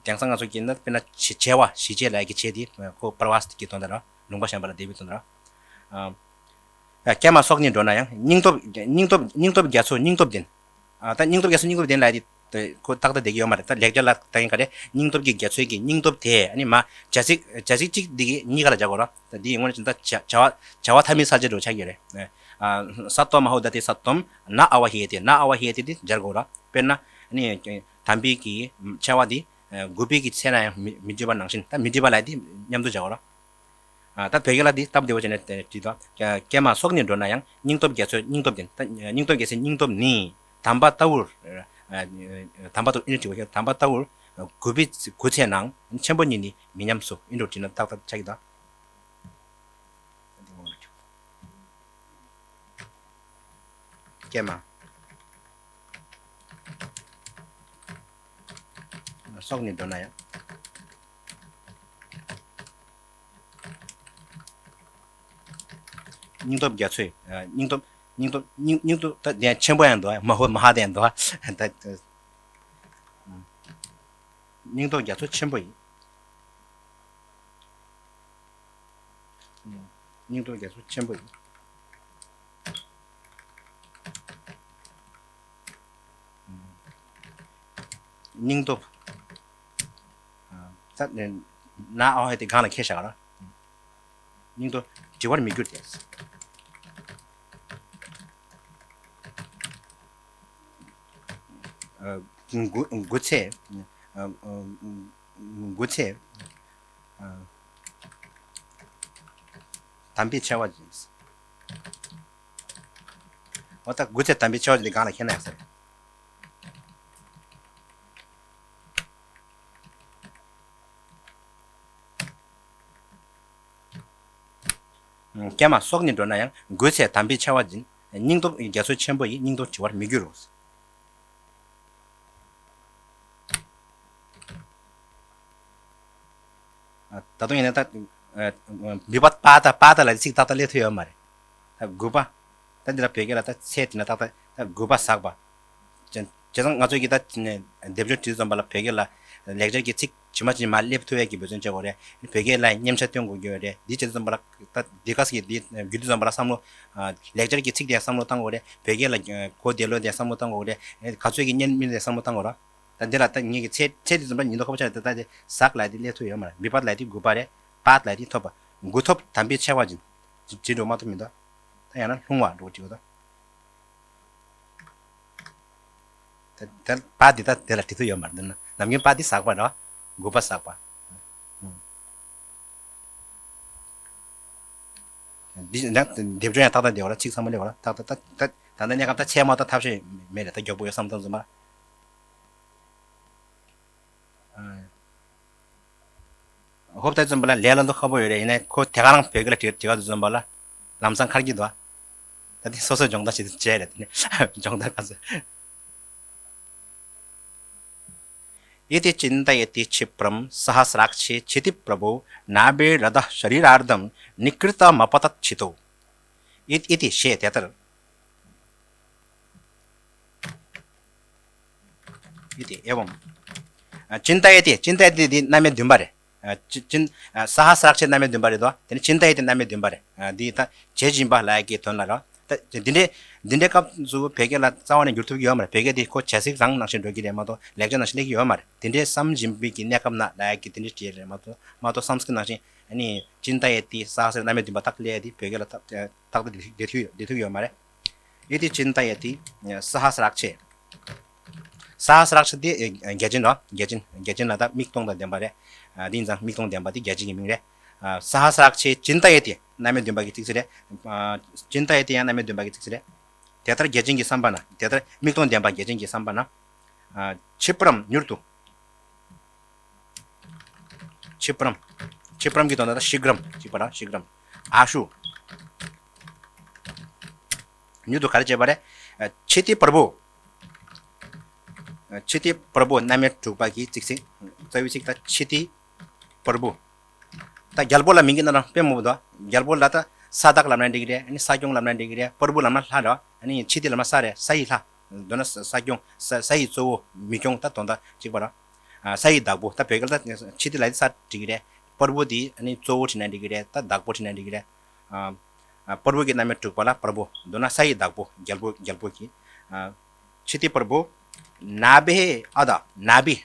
དེང་སང་ང་ཚོ་གིས་ན་དཔེར་ན་བྱེ་བྱེ་བ་ཞི་བྱེད་ལབ་ཡ་གི་བྱེད་འདི་ཁོ་པྲ་བ་ས་གི་དོན་དག་རེད། ལུང་པ་གཞན་པ་ལ་བསྡད་པའི་དོན་དག་རེད། ཀྱེ་མ་སྲོག་ནི་འགྲོ་ན་ཡང་། སྙིང་སྟོབས་སྙིང་སྟོབས་སྙིང་སྟོབས་རྒྱ་མཚོ་སྙིང་སྟོབས་ལྡན། ད་སྙིང་སྟོབས་རྒྱ་མཚོ་སྙིང་སྟོབས་ལྡན་ལབ་ཡ་དེ་ཁོ་ཏག་ཏག་བསྡད་ཀྱི་ཡོད་མ་རེད། ད་ལེགས་སྦྱར་ལ་ད་ཡིན་ག་རེ། སྙིང་སྟོབས་ཀྱི་རྒྱ་མཚོའི་གི་སྙིང་སྟོབས་དེ་ཨ་ནི་མ་བྱ་ཚིག་བྱ་ཚིག་གཅིག་འདི་གི་གཉིས་ཀ་ལ་སྦྱར་དགོས་ར། ད་འདི་ཡིན་ངོ་ནས་ད་བྱ་བྱ་བ་བྱ་བ་མཐའ་མེད་ས་ཆ་འགྲོ་ཆགས་ཀྱི་རེད། ས་ཏོ་མ་ཧོ་ད་ཏེ་ས་ཏོམ་ན་ཨ་བ་ཧི་ཡ་ཏེ། ན་ཨ་བ་ཧི་ཡ་ཏེ་འདི་སྦྱར་དགོས་ར། དཔེར་ན་ཨ་ནི་དམ་པའི་གི་ཆེ་བ་འདི་རྒུད་པའི་གི་ཚེ་ན་ཡང་མི་མི་འགྲིབ་པ་ནང་བཞིན། ད་མི་འགྲིབ་པ་ལབ་ཡ་འདི་མཉམ་དུ་སྦྱར་དགོས་ར། ད་བོད་སྐད་ལ་འདི་སྟབས་བདེ་བོ་བྱས་ནས་བྲིས་དང་། ཀྱེ་མ་སྲོག་ནི་འགྲོ་ན་ཡང་། སྙིང་སྟོབས་རྒྱ་མཚོ་སྙིང་སྟོབས་ལྡན། ད་སྙིང་སྟོབས་རྒྱ་མཚོའི་སྙིང་སྟོབས་ནི། དམ་པ་ལྟ་བུར། དམ་པ་ལྟ་བུར་ཨེ་འདྲ་བྲིས་པ་ཞིག་དམ་པ་ལྟ་བུར་རྒུད་པའི་རྒུད་ཚེ་ནའང་ཆེན་པོ་ཉིད་ནི་མི་ཉམས་སོ། ཨེ་འདྲ་བྲིས་ན་ཏག་ཏག་ཆགས་ཀྱི་ད། ཀྱེ་མ་སྲོག་ནི་འགྲོ་ན་ཡང་། སྙིང་སྟོབས་རྒྱ་མཚོས། སྙིང་སྟོབས་སྙིང་སྟོབས་སྙིང་སྙིང་སྟོབས་ད་དེ་ཡང་ཆེན་པོ་ཡང་འདུག་མ་ཧོ་མ་ཧ་དེ་ཡང་འདུག་ད་སྙིང་སྟོབས་རྒྱ་མཚོ་ཆེན་པོ་ཡིན། སྙིང་སྟོབས་རྒྱ་མཚོ་ཆེན་པོ་ཡིན། སྙིང་སྟོབས། ད་ན་ཨ་བ་ཧི་ཡ་ཏེ་སྒང་ལ་འཁྱེར་བཞག་ར། སྙིང་སྟོབས་བྲི་བར་མི་འགྱུར་ཏེ། རྒུད་རྒུད་ཚེ། རྒུད་ཚེ། དམ་པའི་ཆེ་བ་ཡིན། འོ་ད་རྒུད་ཚེ་དམ་པའི་ཆེ་བ་ཡིན་ཏེ་སྒང་ལ་འཁྱེར་ན་ཡག་ས་རེད། ཀྱེ་མ་སྲོག་ནི་འགྲོ་ན་ཡང་། རྒུད་ཚེ་དམ་པའི་ཆེ་བ་འཛིན། སྙིང་སྟོབས་རྒྱ་མཚོ་ཆེན་པོ་ཡིས། སྙིང་སྟོབས་བྲི་བར་མི་འགྱུར་རོ། ད་དུང་ཡིན་ན་ད་བི་པ་པ་ད་པ་ད་ལ་ཚིག་ཏག་ཏག་སླེབས་ཐུབ་ཡོད་མ་རེད། ད་རྒུད་པ། ད་འདི་ལ་བོད་སྐད་ལ་ད་ཚེ་དེ་ན་ཏག་ཏག་ད་རྒུད་པ་ཟག་པ། བྱས་ཙང་ང་ཚོས་ཀྱི་ད་སྡེབ་སྦྱོར་བྲིས་ཙམ་པ་ལ་བོད་སྐད་ལ་ལེགས་སྦྱར་གྱི་ཚིག་ཇི་མ་ཇི་མ་སླེབས་ཐུབ་ཡས་ཀྱི་འབད་བརྩོན་བྱེད་དགོས་རེད། བོད་སྐད་ལ་མཉམ་བྱ་སྟོན་དགོས་ཀྱི་ཡོད་རེད། འདི་བྱས་ཙམ་པ་ལ་ད་འདི་ག་ས་གི་འདི་བརྒྱུད་དུས་ཙམ་པ་ལ་བསམ་བློ། ལེགས་སྦྱར་གྱི་ཚིག་དེ་བསམ་བློ་བཏང་དགོས་རེད། བོད་སྐད་ལ་གོ་བདེ་ལོས་དེ་བསམ་བློ་བཏང་དགོས་རེད། ག་ཚོད་ཀྱི་སྙན་མིན་དེ་བསམ་བློ་བཏང་དགོས་རེད། ད་འདི་ལ་ད་ངེད་ཀྱི་ཚེ་ཚེ་འདི་ཙམ་པ་ཉིན་ཐོ་ཁ་པོ་ཆགས་ད་ད་དེ་ཟག་ལ་དེ་སླེབས་ཐུབ་ཡོད་མ་རེད། བི་པད་ལ་དེ་དགུ་པ་རེད། པད་ལ་དེ་ཐོབ་པ། དགུ་ཐོབ་དམ་པའི་ཆེ་བ་ཅན། ཇི་འགྲོ་མ་ཐུབ་མི་འདུག་ད་ཡང་ན་ལྷུང་བ་འགྲོ་གཅིག་ད། ད་ད་པ་འདི་ད་དེ་ལ་བྲི་ཐུབ་ཡོད་མ་རེད། འདི་ན་ནམ་རྒྱུན་པ་འདི་ཟག་པ་རེད། དགུ་པ་ཟག་པ། འདི་ན་སྡེབ་སྦྱོར་ཡང་ཏག་ཏག་བསྡད་པ་ལ་ཚིག་ཚང་མ་སླེབས་པ་ལ་ཏག་ཏག་ཏག་ཏག་ད་ལྟ་གནས་སྐབས་ད་ཆད་མ་གཏོགས་ཐབས་ཤེས་མེད་རེད། ད་མགྱོགས་པོ་ཡོད་བསམ་བཏང་ཙམ་པ། ཧོབ་ད་ཙམ་པ་ལ་ལས་ལ་འདུག་ཁག་པོ་ཡོད་རེད། ཡིན་ནའི་ཁོ་དེ་ག་རང་བོད་སྐད་ལ་བྲིས་བྲིས་ག་ཙམ་པ་ལ་ལམ་སང་ཁར་གྱི་འདུག་ད་དེ་སོ་སོའི་སྦྱོང་བརྡར་བྱེད་དུ་བྱས་རེད། དེ་ནས་སྦྱོང་བརྡར་ག་ཚོད། इति चिन्तयति क्षिप्रं सहस्राक्षे क्षितिप्रभो नाभिरधः शरीरार्धं निकृन्तमपतच्छितौ। इति ཞེས་དེ་ལྟར། इति एवं चिन्तयति चिन्तयति འདི་རྣམ་དབྱེ་བདུན་པ་རེད། ཅི་ཅིན་सहस्राक्षे རྣམ་དབྱེ་བདུན་པ་རེད་དོ། དེ་ནི་चिन्तयति རྣམ་དབྱེ་བདུན་པ་རེད། འདི་ད་བྱེད་བཞིན་པ་ལབ་ཡག་གི་དོན་ལ་རོ། ད་འདི་འདྲའི་འདི་འདྲའི་སྐབས་སུ་བོད་སྐད་ལ་རྩ་བ་ནས་བསྒྱུར་ཐུབ་ཀྱི་ཡོད་མ་རེད། བོད་སྐད་འདི་ཁོ་བྱ་ཚིག་རང་ནང་བཞིན་འགྲོ་གི་རེད་མ་གཏོགས་ལེགས་སྦྱར་ནང་བཞིན་སླེབས་ཀྱི་ཡོད་མ་རེད། དེ་འདྲའི་བསམ་བཞིན་པའི་གི་གནས་སྐབས་ན་ལབ་ཡག་གི་དེ་འདྲའི་བྲིས་རེད་མ་གཏོགས་མ་གཏོགས་སཾ་སྐྲྀཏ་ནང་བཞིན་ཨ་ནི་चिन्तयति सहस्र རྣམ་དབྱེ་བདུན་པ་ཏག་ཏག་སླེབས་ཡག་དེ་བོད་སྐད་ལ་ཏག་ཏག་བསྡད་ཐུབ་བསྡད་ཐུབ་ཡོད་མ་རེད། इति चिन्तयति सहस्राक्षे सहस्राक्ष འདི་བརྒྱ་བྱིན་རོ། བརྒྱ་བྱིན་བརྒྱ་བྱིན་ལ་ད་མིག་སྟོང་དང་ལྡན་པ་རེད། འདི་ཡིན་ཙང་མིག་སྟོང་ལྡན་པ་འདི་བརྒྱ་བྱིན་གྱི་མིང་རེད། सहस्राक्षे चिन्तयति རྣམ་དབྱེ་བདུན་པ་གི་ཚིག་གསལ་རེད། चिन्तयति ཡང་རྣམ་དབྱེ་བདུན་པ་གི་ཚིག་གསལ་རེད། དེ་ལྟར་བརྒྱ་བྱིན་གྱི་བསམ་པ་ན། དེ་ལྟར་མིག་སྟོང་ལྡན་པ་བརྒྱ་བྱིན་གྱི་བསམ་པ་ན། क्षिप्रं མྱུར་དུ། क्षिप्रं क्षिप्रं གི་དོན་དག་ད་शीघ्रं གཅིག་པ་རང་शीघ्रं། आशु མྱུར་དུ་ག་རེ་བྱས་པ་རེད། क्षितिप्रभो क्षितिप्रभो རྣམ་དབྱེ་དྲུག་པ་གི་ཚིག་ཚིག་རྩ་བའི་ཚིག་ད་क्षितिप्रभो། ད་རྒྱལ་པོ་ལ་མིང་གི་རྣམ་གྲངས་དཔེ་མང་པོ་འདུག་རྒྱལ་པོ་ལ་ད་ས་བདག་ལབ་ན་འགྲིག་གི་རེད། ཨ་ནི་ས་སྐྱོང་ལབ་ན་འགྲིག་གི་རེད། པར་བུ་ལབ་ན་ལྷ་རེད། ཨ་ནི་क्षिति ལབ་ན་ས་རེད། ས་ཡི་ལྷ། མདོར་ན་ས་ས་སྐྱོང་ས་ས་ཡི་གཙོ་བོ་མི་སྐྱོང་ད་དོན་དག་གཅིག་པ་རེད། ས་ཡི་བདག་པོ་ད་བོད་སྐད་ལ་ད་क्षिति ལབ་ས་འགྲིག་གི་རེད། པར་བུ་དེ་ཨ་ནི་གཙོ་བོ་བྲིས་ན་འགྲིག་གི་རེད། ད་བདག་པོ་བྲིས་ན་འགྲིག་གི་རེད། པར་བུ་གི་རྣམ་དབྱེ་དྲུག་པ་ལ་པར་བུ། མདོར་ན་ས་ཡི་བདག་པོ་རྒྱལ་པོ་རྒྱལ་པོ་གི། क्षितिप्रभो नाभेः अधः नाभि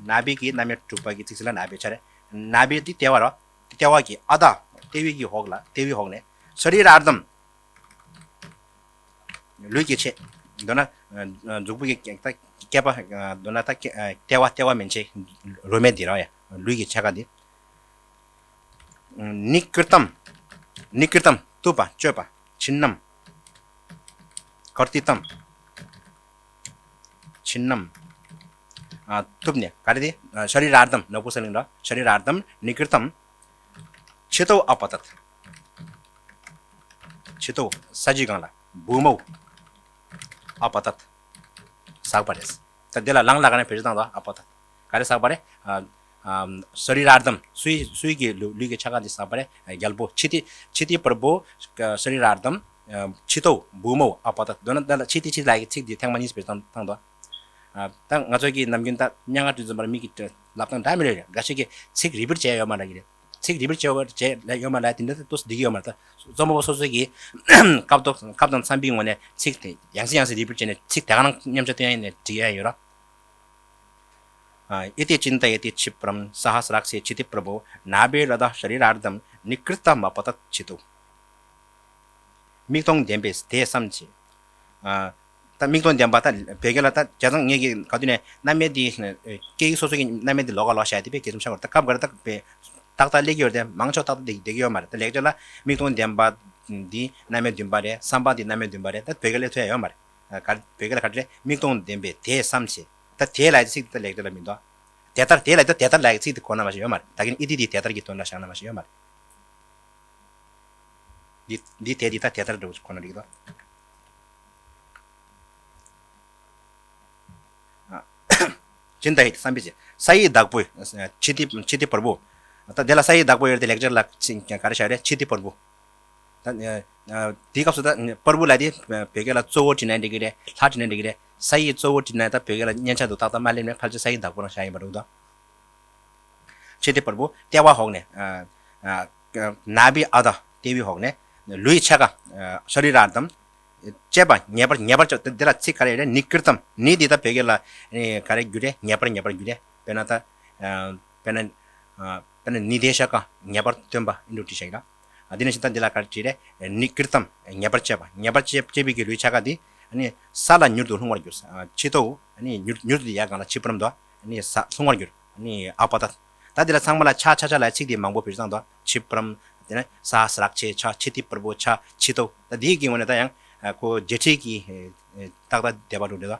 नाभि གི་རྣམ་དབྱེ་དྲུག་པ་གི་ཚིག་གསལ་ལ་नाभि ཆ་རེད། नाभि དེ་ལྟེ་བ་རོ། ལྟེ་བ་གི་अधः ལྟེ་བའི་གི་འོག་ལ་ལྟེ་བའི་འོག་ནས་शरीरार्धं ལུས་ཀྱི་ཕྱེད། མདོར་ན་གཟུགས་པོ་གི་ད་སྐེད་པ། མདོར་ན་ད་ལྟེ་བ་ལྟེ་བ་མན་ཆད་ལུས་མེད་འདི་རོ་ཡ། ལུས་ཀྱི་ཕྱེད་ཀ་འདི། निकृन्तम् निकृन्तम् གཏུབས་པ་གཅོད་པ། छिन्नम् कर्तितम् छिन्नम् གཏུབས་ནས་ག་རེ་དེ། शरीरार्धं ནོར་བུ་ས་ལིང་ར། शरीरार्धं निकृन्तम् क्षितौ अपतत् क्षितौ ས་གཞིའི་སྒང་ལ། भूमौ अपतत् ཟགས་པ་རེད། ད་འདི་ལ་ལང་ལ་ག་ནས་བེད་སྤྱོད་བཏང་དོ། अपतत् ག་རེ་ཟགས་པ་རེད། शरीरार्धं སུའི་སུའི་གི་ལུས་ལུས་ཀྱི་ཕྱེད་ཀ་འདི་ཟགས་པ་རེད། རྒྱལ་པོ་क्षिति क्षितिप्रभो शरीरार्धं क्षितौ भूमौ अपतत् མདོར་ན་ད་ལ་क्षिति क्षिति ལ་གི་ཚིག་འདི་ཐེངས་མ་གཉིས་བེད་སྤྱོད་བཏང་དོ། ད་ང་ཚོ་གི་ནམ་རྒྱུན་ད་སྙན་ངག་འབྲི་ཙམ་པར་མི་གི་ལབ་སྟངས་འདྲ་མི་རེད། འགའ་ཞིག་གིས་ཚིག་རི་པིཊ་བྱས་ཡོད་མ་རེད་གི་རེད། ཚིག་རི་པིཊ་བྱས་ཡོད་མ་རེད་ལབ་ཡོད་མ་རེད། དེ་འདྲ་ཏོག་ཙམ་འགྲིག་གི་ཡོད་མ་རེད། ད་རྩོམ་པ་པོ་སོ་སོ་གིས་སྐབས་དང་སྐབས་དང་འཚམ་པའི་ངོས་ནས་ཚིག་དེ་ཡང་སེ་ཡང་སེ་རི་པིཊ་བྱས་ནས་ཚིག་དེ་ག་རང་མཉམ་བྱ་སྟོན་ཡ་ཡིན་ནས་འབྲི་ཡ་ཡོད་ར། इति चिन्तयति क्षिप्रं सहस्राक्षे क्षितिप्रभो नाभिरधः शरीरार्धं निकृन्तमपतच्छितौ མིག་སྟོང་ལྡན་པས་དེ་བསམ་བྱས། ད་མིག་སྟོང་ལྡན་པ་ད་བོད་སྐད་ལ་ད་བྱས་ཙང་ངེད་ཀྱིས་ག་དུས་ནས་རྣམ་དབྱེ་འདི་སྐད་ཡིག་སོ་སོ་གི་རྣམ་དབྱེ་འདི་ལོགས་ཀ་ལོགས་བཞག་དེ་དཔེ་གལ་ཆེན་པོ་ཆགས་ཀྱི་རེད། ད་སྐབས་འགར་ད་དཔེ་ཏག་ཏག་སླེབས་ཀྱི་ཡོད་རེད་དེ་མང་ཆོག་ཏག་ཏག་བསྡད་བསྡད་ཀྱི་ཡོད་མ་རེད། ད་ལེགས་སྦྱར་ལ་མིག་སྟོང་ལྡན་པ་འདི་རྣམ་དབྱེ་བདུན་པ་རེད། བསམ་པ་འདི་རྣམ་དབྱེ་བདུན་པ་རེད། ད་བོད་སྐད་ལ་སླེབས་ཐུབ་ཡ་ཡོད་མ་རེད། ག་བོད་སྐད་ལ་ག་རེ་རེད། མིག་སྟོང་ལྡན་པས་དེ་བསམ་བྱས། ད་དེ་ལབ་ཡ་ཚིག་འདི་ད་ལེགས་སྦྱར་ལ་མི་འདུག་དེ་ལྟར་དེ་ལབ་ཡ་ད་དེ་ལྟར་ལབ་ཡ་ཚིག་འདི་གོ་ན་མ་ཤེས་ཡོད་མ་རེད། ད་གིན་इति འདི་དེ་ལྟར་གྱི་དོན་ལ་བཞག་ན་མ་ཤེས་ཡོད་མ་རེད། འདི་འདི་དེ་འདི་ད་དེ་ལྟར་འགྲོ་ཁོ་ན་འགྲིག་གི་འདུག चिन्तयति བསམ་པའི་ཚེ། ས་ཡི་བདག་པོ། क्षिति क्षितिप्रभो། ད་དེ་ལ་ས་ཡི་བདག་པོ་ཡོད་དེ་ལེགས་སྦྱར་ལ་ག་རེ་བྱ་རེད། क्षितिप्रभो། ད་དེའི་སྐབས་སུ་ད་པར་བུ་ལ་དེ་བོད་སྐད་ལ་གཙོ་བོ་བྲིས་ན་འགྲིག་གི་རེད། ལྷ་བྲིས་ན་འགྲིག་གི་རེད། ས་ཡི་གཙོ་བོ་བྲིས་ན་ད་བོད་སྐད་ལ་སྙན་ཆ་འདུག་ཏག་ཏག་མ་སླེབས་ནས་ཕལ་ཆེར་ས་ཡི་བདག་པོ་རང་བཞག་ཡིན་པ་འདུག་ད། क्षितिप्रभो ལྟེ་བ་འོག་ནས། नाभि अधः ལྟེ་བའི་འོག་ནས། ལུས་ཕྱེད་ཀ། शरीरार्धं བཅས་པ་ངེས་པར་ངེས་པར་བྱ། དེ་ལ་ཚིག་ག་རེ་ཡོད་རེད། ནི་ཀིརྟམ། ནི་འདི་ད་བོད་སྐད་ལ་ཨ་ནི་ག་རེ་བསྒྱུར་རེད། ངེས་པར་ངེས་པར་བསྒྱུར་རེད། དཔེར་ན་ད་ཨ་དཔེར་ན་ཨ་དཔེར་ན་ནི་དེ་ཤ་ཀ་ངེས་པར་སྟོན་པ་ཨིན་འགྲོ་བྲིས་བཞག་ཡིན་ལ། ཨ་འདི་ནང་བཞིན་ད་འདི་ལ་ག་རེ་བྲིས་རེད། ནི་ཀིརྟམ། ངེས་པར་བྱས་པ། ངེས་པར་བྱས་བྱས་པའི་གི་ལུས་ཆ་ག་འདི་ཨ་ནི་ས་ལ་མྱུར་དུ་ལྷུང་བར་འགྱུར། ཨ་ཕྱི་ཐོག་ཨ་ནི་མྱུར་མྱུར་དུ་ཡ་གང་ལ་ཕྱི་པུ་རམ་དུ་ཨ་ནི་ས་ལྷུང་བར་འགྱུར། ཨ་ནི་ཨ་པ་ད། ད་འདི་ལ་ཚང་མ་ལ་ཆ་ཆ་ཆ་ལ་ཚིག་འདི་མང་པོ་བེད་སྤྱོད་བཏང་འདུག་ཕྱི་པུ་རམ། དེ་ནས་ས་སྲག་ཆེ་ཆ་ཕྱི་ཐིག་པུར་པོ་ཆ་ཕྱི་ཐོག་ད་འདིའི་གི་ངོས་ནས་ད་ཡང་ཨ་ཁོ་རྗེས་འབྲེལ་གྱི་ཨ་ཨ་ཏག་ཏག་བསྡད་པ་འགྲོ་འདུག་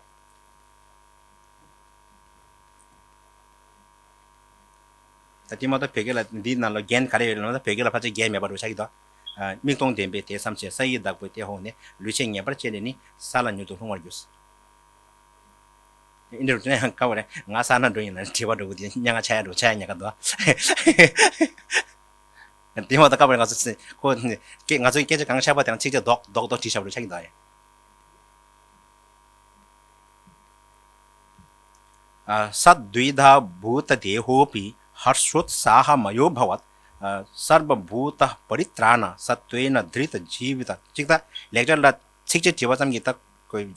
ད་དེ་མ་གཏོགས་བོད་སྐད་ལ་འདིའི་ནང་ལ་རྒྱན་ག་རེ་ཡོད་ལབ་ན། ད་བོད་སྐད་ལ་ཕལ་ཆེར་རྒྱན་མེད་པ་འགྲོ་ཆགས་ཀྱི་འདུག་ཨ་མིག་མཐོང་ལྡན་པས་དེ་བསམ་བྱས། ས་ཡི་བདག་པོས་དེ་ཧོ་ནས། ལུས་ཆད་ངེས་པར་བྱས་ནས་ནི། ས་ལ་མྱུར་དུ་ལྷུང་བར་འགྱུར། ཨིན་དྲ་དེ་ཡང་དཀའ་བ་རེད། ང་ས་ན་འགྲོ་ཡིན་ན་དྲི་བ་འགྲོ་གི་དེ་སྙན་ངག་ཆགས་ཡ་འགྲོ་ཆགས་ཡ་ཉག་ག་འདུག་དེ་མ་གཏོགས་དཀའ་བ་རེད། ང་ཚོ་ཁོ་ང་ཚོའི་སྐད་ཆ་གང་བཤད་པ་དེ་ཡང་ཚིགས་བཅད་རྡོག་རྡོག་རྡོག་བྲིས་བཞག་པ་རེད་ཆགས་ཀྱི་འདུག་ཡ། ཨ། ས་ཌཱུ་ཝི་དྷ་བྷུ་ཏ་དེ་ཧོ་པི་ཧར་ཤོད་སཱ་ཧ་མ་ཡོ་བྷ་ཝད། ཨ། སརྦ་བྷུ་ཏ་པ་རི་ཏྲ་ཎ་ས་ཏུ་ན་དྲི་ཏ་ཇི་བི་ཏ། གཅིག་ད་ལེགས་སྦྱར་ལ་ཚིགས་བཅད་བྲིས་པ་ཙམ་གྱིས་ད་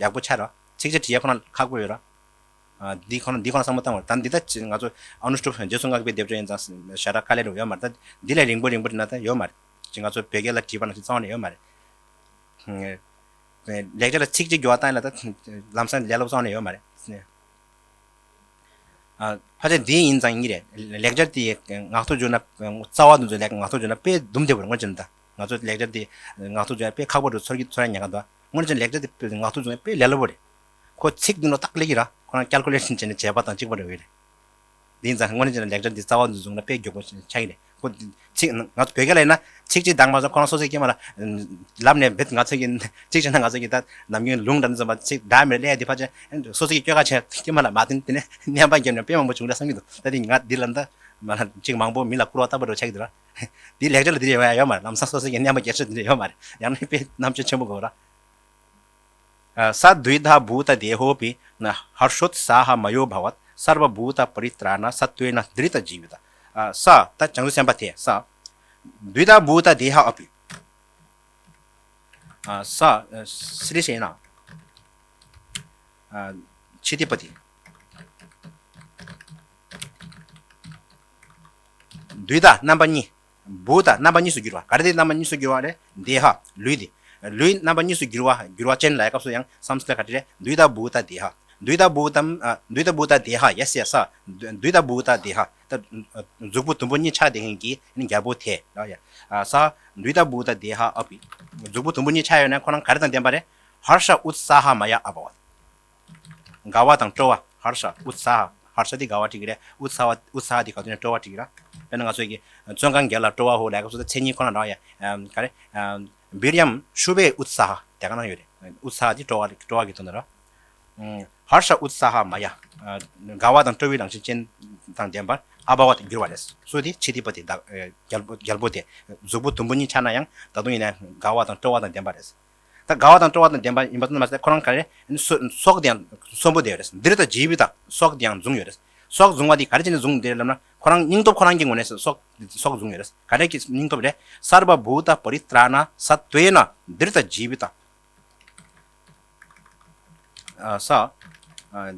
ཡག་པོ་ཆགས་ར། ཚིགས་བཅད་བྲིས་ཡ་ཁོ་ན་ཁག་པོ་ཡོད་ར། ཨ། འདི་ཁོ་ན་འདི་ཁོ་ན་བསམ་བློ་བཏང་བ་རེད། ད་འདི་ད་ང་ཚོ་ཨ་ནུ་ཏྲུབ་རྗེས་སུ་བསྔགས་པའི་སྡེབ་སྦྱོར་ཡིན་ཙང་ཞེ་དྲག་དཀའ་ལས་འགྲོ་ཡོད་མ་རེད། ད་འདི་ལས་རིང་པོ་རིང་པོ་བྲིས་ན་ད་ཡོད་མ་རེད། ཅིག་ང་ཚོ་བོད་སྐད་ལ་བྲིས་པ་ནང་བཞིན་རྩ་བ་ནས་ཡོད་མ་རེད། ལེགས་སྦྱར་ལ་ཚིགས་བཅད་འགྱུར་བ་བཏང་ཡ་ལ་ད་ལམ་སང་ལས་སླ་པོ་རྩ་བ་ནས་ཡོད་མ་རེད། ཨ། ཕལ་ཆེར་འདི་ཡིན་ཙང་ཡིན་གྱི་རེད། ལེགས་སྦྱར་དེ་ངག་ཐོག་བསྒྱུར་ན་རྩ་བ་འདི་ཚོ་ལེགས་ངག་ཐོག་བསྒྱུར་ན་དཔེ་སྡུག་བསྡད་པ་རེད། དངོས་གནས་ད་ང་ཚོ་ལེགས་སྦྱར་དེ་ངག་ཐོག་བསྒྱུར་ན་དཔེ་ཁག་པོ་འགྲོ་ཚོར་གྱི་ཚོར་ཡ་ཉག་ག་འདུག་དངོས་གནས་ལེགས་སྦྱར་དེ་ངག་ཐོག་བསྒྱུར་ན་དཔེ་ལས་སླ་པོ་རེད། ཁོ་ཚིག་འདི་ནོ་ཏག་ལེགས་ཀྱི་ར། ཁོ་རང་ཀལ་ཀུ་ལེ་ཤན་བྱས་ནས་བྱས་པ་དང་གཅིག་པ་འདྲ་བོ་ཡོད་རེད། དེ་ཡིན་ཙང་དངོས་གནས་བྱས་ན་ལེགས་སྦྱར་འདི་རྩ་བ་འདི་བཟུང་ན་དཔེ་མགྱོགས་པོ་ཆགས་ཀྱི་རེད། ཁོ་ཚིག་ང་ཚོ་བོད་སྐད་ལ་ཡིན་ན་ཚིག་གཅིག་དང་མ་སོང་ཁོ་རང་སོ་སོའི་སྐྱེས་མ་ལ་ལབ་ནས་བེད་ང་ཚོ་གི་ཚིག་བྱས་ན་ང་ཚོ་གི་ད་ནམ་རྒྱུན་ལུང་འདྲ་འཛོམས་པ་ཚིག་འདྲ་མེད་ལས་དེ་ཕལ་ཆེར་སོ་སོ་གི་སྐྱོ་ག་ཆེ་སྐྱེས་མ་ལ་མ་བསྟན་དེ་ནས་བརྙན་པ་བརྒྱབ་ནས་དཔེ་མང་པོ་བྱུང་འདྲ་བསམ་གྱི་འདུག་ད་དེ་ང་འདི་ལ་ད་མ་ལ་ཅིག་མང་པོ་མི་ལ་བསྐུར་བ་ལྟ་བུ་འགྲོ་ཆགས་ཀྱི་འདུག་ར། འདི་ལེགས་སྦྱར་ལ་འདི་རེ་ཡོད་ཡོད་མ་རེད། ལམ་སང་སོ་སོ་གི་བརྙན་པ་རྒྱག་ཆེད་འདི་རེ་ཡོད་མ་རེད། ཡང་ན་དཔེ་རྣམ་དཔྱོད་ཆེན་པོ་དགོས་ར། ཨ། ས་ཌཱུ་ཝི་དྷ་བྷུ་ཏ་དེ་ཧོ་པི་ན་ཧར་ཤོད་སཱ་ཧ་མ་ཡོ་བྷ་ཝད། སརྦ་བྷུ་ཏ་པ་རི་ཏྲ་ཎ་ས་ཏུ་ན་དྲི་ཏ་ཇི་བི་ཏ། ཨ། ས་ད་བྱང་ཆུབ་སེམས་དཔའ་དེ་ས། ཌཱུ་ཝི་དྷ་བྷུ་ཏ་དེ་ཧ་ཨ་པི། ཨ། ས། ཨ། སི་རི་ཤེ་ན། ཨ། ཆི་ཏི་པ་ཏི། ཌཱུ་ཝི་དྷ་རྣམ་པ་གཉིས། བྷུ་ཏ་རྣམ་པ་གཉིས་སུ་འགྱུར་བ། ག་རེ་དེ་རྣམ་པ་གཉིས་སུ་འགྱུར་བ་རེད། དེ་ཧ་ལུས་དེ། ལུས་རྣམ་པ་གཉིས་སུ་འགྱུར་བ་འགྱུར་བ་ཅན་ལ་ཡ་སྐབས་སུ་ཡང་སམ་སི་ཀྲ་ག་རེ་རེད། ཌཱུ་ཝི་དྷ་བྷུ་ཏ་དེ་ཧ། ཌཱུ་ཝི་དྷ་བྷུ་ཏམ། ཨ། ཌཱུ་ཝི་དྷ་བྷུ་ཏ་དེ་ཧ། ཡེ་སི་ཡེ་སི། ཌཱུ་ཝི་དྷ་བྷུ་ཏ་དེ་ཧ། ད་གཟུགས་པོ་དུམ་བུ་གཉིས་ཆགས་བསྡད་མཁན་གྱི་རྒྱལ་པོ་དེ་ལ་ཡ། ཨ། ས། ཌཱུ་ཝི་དྷ་བྷུ་ཏ་དེ་ཧ་ཨ་པི། གཟུགས་པོ་དུམ་བུ་གཉིས་ཆགས་ཡོད་ན་ཁོ་རང་ག་རེ་དང་ལྡན་པ་རེད། ཧར་ཤ་ཨུཏ་སཱ་ཧ་མ་ཡ་ཨ་བྷ་ཝ། དགའ་བ་དང་སྤྲོ་བ། ཧར་ཤ་ཨུཏ་སཱ་ཧ། ཧར་ཤ་དེ་དགའ་བ་བྲིས་ཀྱི་རེད། ཨུཏ་སཱ་ཧ། ཨུཏ་སཱ་ཧ་དེ་ག་དུས་ནས་སྤྲོ་བ་བྲིས་ཀྱི་རེད། དཔེར་ན་ང་ཚོ་གི་བཙོན་ཁང་བརྒྱད་ལ་སྤྲོ་བ་ཧོ་ལབ་སྐབས་སུ་ད་མཚན་ཉིད་ཁོ་ན་འདྲ་བ་ཡ། ཨམ། ག་རེ། ཨམ། བིར་ཡམ་ཤུ་བེ་ཨུཏ་སཱ་ཧ་དེ་ག་ན་ཡོད་རེད། ཨུཏ་སཱ་ཧ་དེ་སྤྲོ་བ་སྤྲོ་བ་གི་དོན་དུ་རེད། ཨམ། ཧར་ཤ་ཨུཏ་སཱ་ཧ་མ་ཡ། ཨ། དགའ་བ་དང་སྤྲོ་བའི་རང་བཞིན་ཅན་དང་ལྡན་པར་ཨ་བྷ་ཝ་དུ་འགྱུར་བ་རེད། སུ་དེ་ཆི་ཏི་པ་ཏི་ད་རྒྱལ་པོ་རྒྱལ་པོ་དེ། གཟུགས་པོ་དུམ་བུ་གཉིས་ཆགས་ན་ཡང་ད་དུང་ཡིན་ན་དགའ་བ་དང་སྤྲོ་བ་དང་ལྡན་པ་རེད། ད་དགའ་བ་དང་སྤྲོ་བ་དང་ལྡན་པ་ཡིན་པ་ཙམ་མ་ཟད་ཁོ་རང་ག་རེ། སོ་སྲོག་དེ་ཡང་གསོན་པོ་བསྡད་ཡོད་རེད། དྲི་ཏ་ཇི་བི་ཏ། སྲོག་དེ་ཡང་བཟུང་ཡོད་རེད། སྲོག་བཟུང་བ་དེ་ག་རེ་བྱས་ནས་བཟུང་བསྡད་ཡོད་ལབ་ན་ཁོ་རང་སྙིང་སྟོབས་ཁོ་རང་གི་ངོས་ནས་སྲོག་སྲོག་བཟུང་ཡོད་རེད། ག་རེ་གི་སྙིང་སྟོབས་རེད། སརྦ་བྷུ་ཏ་པ་རི་ཏྲ་ཎ་ས་ཏུ་ན་དྲི་ཏ་ཇི་བི་ཏ། ཨ། ས། ཨ།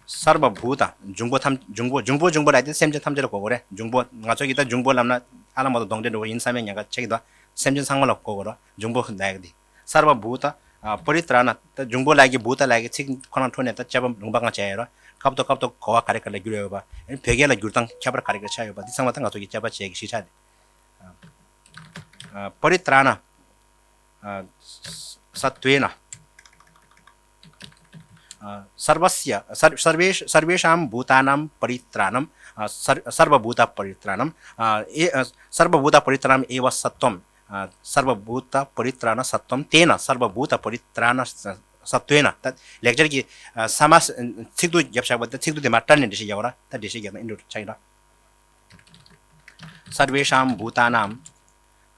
སརྦ་བྷུ་ཏ། འབྱུང་པོ་ཐམས། འབྱུང་པོ་འབྱུང་པོ་འབྱུང་པོ་ལབ་དེ་སེམས་ཅན་ཐམས་ཅད་ལ་གོ་དགོས་རེད། འབྱུང་པོ་ང་ཚོ་གིས་ད་འབྱུང་པོ་ལབ་ན་ཨ་ལ་མ་གཏོགས་གདོན་འདྲེ་འདྲ་བོ་ཡིན་བསམ་ཡས་ཉེན་ཁ་ཆེ་གི་འདུག་སེམས་ཅན་ཚང་མ་ལ་གོ་དགོས་རེད། འབྱུང་པོ་ལབ་ཡག་དེ། སརྦ་བྷུ་ཏ། ཨ། པ་རི་ཏྲ་ཎ། ད་འབྱུང་པོ་ལབ་ཀྱི་བྷུ་ཏ་ལབ་ཀྱི་ཚིག་ཁོ་རང་འཕྲོས་ནས་ད་དཔྱད་པ་ལུང་པ་གང་བྱས་ཡོད་རེད། སྐབས་ཐོག་སྐབས་ཐོག་གོ་བ་ག་རེ་ག་རེ་ལ་བསྒྱུར་ཡོད་པ། བོད་སྐད་ལ་བསྒྱུར་སྟངས་ཁྱད་པར་ག་རེ་ག་རེ་ཆགས་ཡོད་པ་འདི་ཚང་མ་ད་ང་ཚོ་གིས་དཔྱད་པ་བྱེད་ཀྱི་ཤེས་བྱ་རེད། ཨ། པ་རི་ཏྲ་ཎ། ཨ། ས་ཏུ་ན། ཨ། སརྦ་སི་ཡ། སར། སརྦེ། སརྦེ་ཤམ་བྷུ་ཏཱ་ནམ་པ་རི་ཏྲ་ཎམ། ཨ། སར། སརྦ་བྷུ་ཏ་པ་རི་ཏྲ་ཎམ། ཨ། ཨེ། ཨ། སརྦ་བྷུ་ཏ་པ་རི་ཏྲ་ཎམ་ཨེ་ཝ་སཏྭམ། ཨ། སརྦ་བྷུ་ཏ་པ་རི་ཏྲ་ཎ་སཏྭམ། ཏེ་ན་སརྦ་བྷུ་ཏ་པ་རི་ཏྲ་ཎ་ས་ཏུ་ན། ད་ལེགས་སྦྱར་གྱི། ཨ། ས་མ། ཚིག་ཏུ་བརྒྱབ་བཞག་པ་ད་ཚིག་ཏུ་དེ་མ་བཀྲལ་ནས་འགྲེལ་བཤད་རྒྱག་པ་ར། ད་འགྲེལ་བཤད་རྒྱག་ན་ཨིན་འགྲོ་ཆགས་ཡིན་ར། སརྦེ་ཤམ་བྷུ་ཏཱ་ནམ།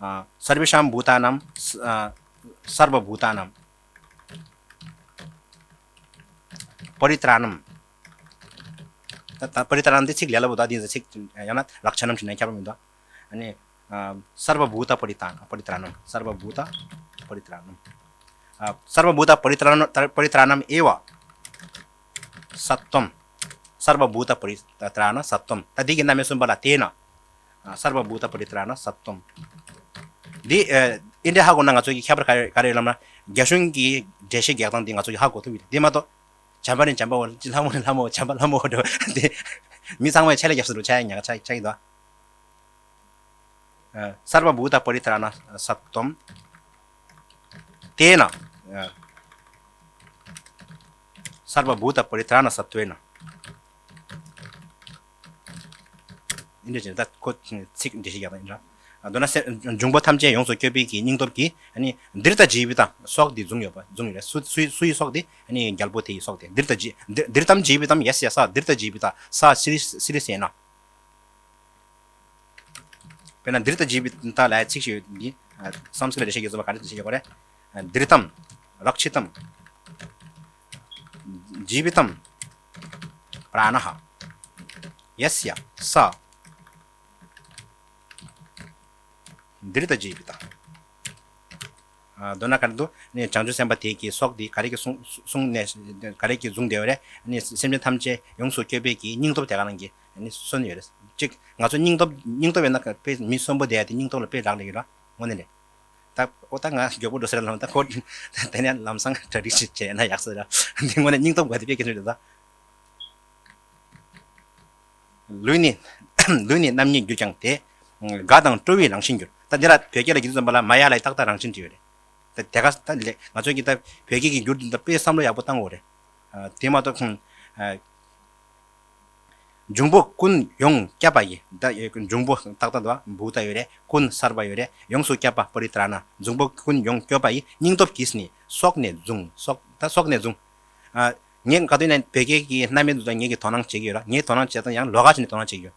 ཨ། སརྦེ་ཤམ་བྷུ་ཏཱ་ནམ། ཨ། སརྦ་བྷུ་ཏཱ་ནམ། པ་རི་ཏྲ་ཎམ། ད་ད་པ་རི་ཏྲ་ཎམ་དེ་ཚིག་ལས་སླ་པོ་འདུག་དེ་ཚིག་ཡང་ན་རཀྵ་ཎམ་བྲིས་ན་ཁྱད་པར་མི་འདུག་ཨ་ནི། ཨ། སརྦ་བྷུ་ཏ་པ་རི་ཏཱ་ནམ། པ་རི་ཏྲ་ཎམ། སརྦ་བྷུ་ཏ་པ་རི་ཏྲ་ཎམ། ཨ། སརྦ་བྷུ་ཏ་པ་རི་ཏྲ་ན་པ་རི་ཏྲ་ནམ་ཨེ་བ། སཏྭམ། སརྦ་བྷུ་ཏ་པ་རི་ཏྲ་ན་སཏྭམ། ད་འདི་གི་རྣམ་དབྱེ་གསུམ་པ་ལ་ཏེ་ན། ཨ། སརྦ་བྷུ་ཏ་པ་རི་ཏྲ་ན་སཏྭམ། འདི་ཨ་འདི་འདྲ་ཧ་གོ་ན་ང་ཚོ་གི་ཁྱད་པར་ག་རེ་ག་རེ་ཡོད་ལབ་ན། རྒྱ་གཞུང་གི་འགྲེལ་བཤད་རྒྱག་སྟངས་འདི་ང་ཚོ་གི་ཧ་གོ་ཐུབ་ཡོད་རེད། འདི་མ་གཏོགས། བྱམས་པ་ནི་བྱམས་པའོ། ལྷ་མོ་ནི་ལྷ་མོའོ། བྱམས་པ་ལྷ་མོའོ་འགྲོ། འདི་མི་ཚང་མས་ཆད་ལས་རྒྱབ་ས་འགྲོ་ཆ་ཡ་ཉག་ཆ་ཆ་གི་འདུག་ཨ། སརྦ་བྷུ་ཏ་པ་རི་ཏྲ་ན་སཏྭམ། ཏེ་ན། ཨ། སརྦ་བྷུ་ཏ་པ་རི་ཏྲ་ན་སཏྭེ་ན། འདི་འདྲ་བྱས་ད་ཁོ་ཚིག་འགྲེལ་བཤད་རྒྱག་སྟངས་ཡིན་འདྲ། མདོར་ན་སེ་འབྱུང་པོ་ཐམས་ཅད་ཡོངས་སུ་སྐྱོབ་པའི་གི་སྙིང་སྟོབས་ཀྱིས་ཨ་ནི་ཏིརྟ་ཇི་བི་ཏ་སྲོག་འདི་བཟུང་ཡོད་པ་བཟུང་ཡོད་རེད། སུ་སུའི་སུའི་སྲོག་འདི་ཨ་ནི་རྒྱལ་པོ་དེའི་སྲོག་དེ་ཏིརྟ་ཇི་ཏི་ཏིརྟམ་ཇི་བི་ཏམ་ཡེ་སི་ཡ་ས་ཏིརྟ་ཇི་བི་ཏ་ས་སི་རི་སི་རི་སེ་ན། དཔེར་ན་ཏིརྟ་ཇི་བི་ཏ་ལབ་ཡ་ཚིག་ཞིག་ཡོད་འདི། ཨ། སཾ་སྐྲྀ་ཏ་འགྲེལ་བཤད་ཀྱི་རྩོམ་པ་ག་རེ་འགྲེལ་བཤད་བྱེད་དགོས་རེད། ཨ། ཏིརྟམ། རཀྵི་ཏམ། ཇི་བི་ཏམ། པྲ་ཎ་ཧ། ཡེ་སི་ཡ་ས། ཏིརྟ་ཇི་བི་ཏ། ཨ། མདོར་ན་ག་རེ་འདུག་ནས་བྱང་ཆུབ་སེམས་དཔའ་དེ་གི་སྲོག་དེ་ག་རེ་གི་བཟུང་བཟུང་ནས་ག་རེ་གི་བཟུང་བསྡད་ཡོད་རེད། ནས་སེམས་ཅན་ཐམས་ཅད་ཡོངས་སུ་སྐྱོབ་པའི་གི་སྙིང་སྟོབས་དེ་ག་རང་གི་ནས་གསོན་ཡོད་རེད། གཅིག་ང་ཚོ་སྙིང་སྟོབས་སྙིང་སྟོབས་ཡོད་ན་དཔེ་མི་གསོན་པོ་བསྡད་ཡ་དེ་སྙིང་སྟོབས་ལ་དཔེ་རག་ལས་ཡོད་ར་དངོས་གནས་རེད། ད་ཨོ་ད་ང་མགྱོགས་པོ་འགྲོ་ཟེར་ལབ་ན་ད་ཁོ་དེ་ནས་ལམ་སང་གྲ་སྒྲིག་ཞིག་བྱས་ན་ཡག་ས་ར། འདི་དངོས་གནས་སྙིང་སྟོབས་དགའ་དེ་དཔེ་གལ་ཆེན་རེད་ད། ལུས་ནི་ལུས་ནི་རྣམ་གཉིས་གྱུར་ཀྱང་སྟེ། དགའ་དང་སྤྲོ་བའི་རང་བཞིན་གྱུར། ད་འདི་ལ་བོད་སྐད་ལ་བསྒྱུར་དུས་ཙམ་པ་ལ་མ་ཡ་ལ་ཏག་ཏག་རང་བཞིན་བྲིས་ཡོད་རེད། ད་དེ་ག་ད་ལས་ང་ཚོས་ཀྱི་ད་བོད་སྐད་ཀྱི་འགྱུར་དུས་ད་དཔེ་བསམ་བློ་ཡག་པོ་བཏང་དགོས་རེད། ཨ། དེ་མ་གཏོགས་ཁོང་། ཨ། འབྱུང་པོ་ཀུན་ཡོངས་བསྐྱབ་པ་ཡི། ད་འབྱུང་པོ་ཏག་ཏག་འདུག་བྷུ་ཏ་ཡོད་རེད། ཀུན་སརྦ་ཡོད་རེད། ཡོངས་སུ་བསྐྱབ་པ་པ་རི་ཏྲ་ན། འབྱུང་པོ་ཀུན་ཡོངས་སྐྱོབ་པ་ཡི་སྙིང་སྟོབས་ཀྱིས་ནི་སྲོག་ནས་བཟུང་། སྲོག་ད་སྲོག་ནས་བཟུང་། ཨ། ངས་ག་དུས་ནས་བོད་སྐད་ཀྱི་རྣམ་དབྱེ་འདི་ཚོ་ངས་ཀྱིས་དོ་སྣང་བྱེད་ཀྱི་ཡོད་ར། ངས་དོ་སྣང་བྱེད་སྟངས་ཡང་ལོགས་ཀ་བྱས་ནས་དོ་སྣང་བྱེད་ཀྱི་ཡོད།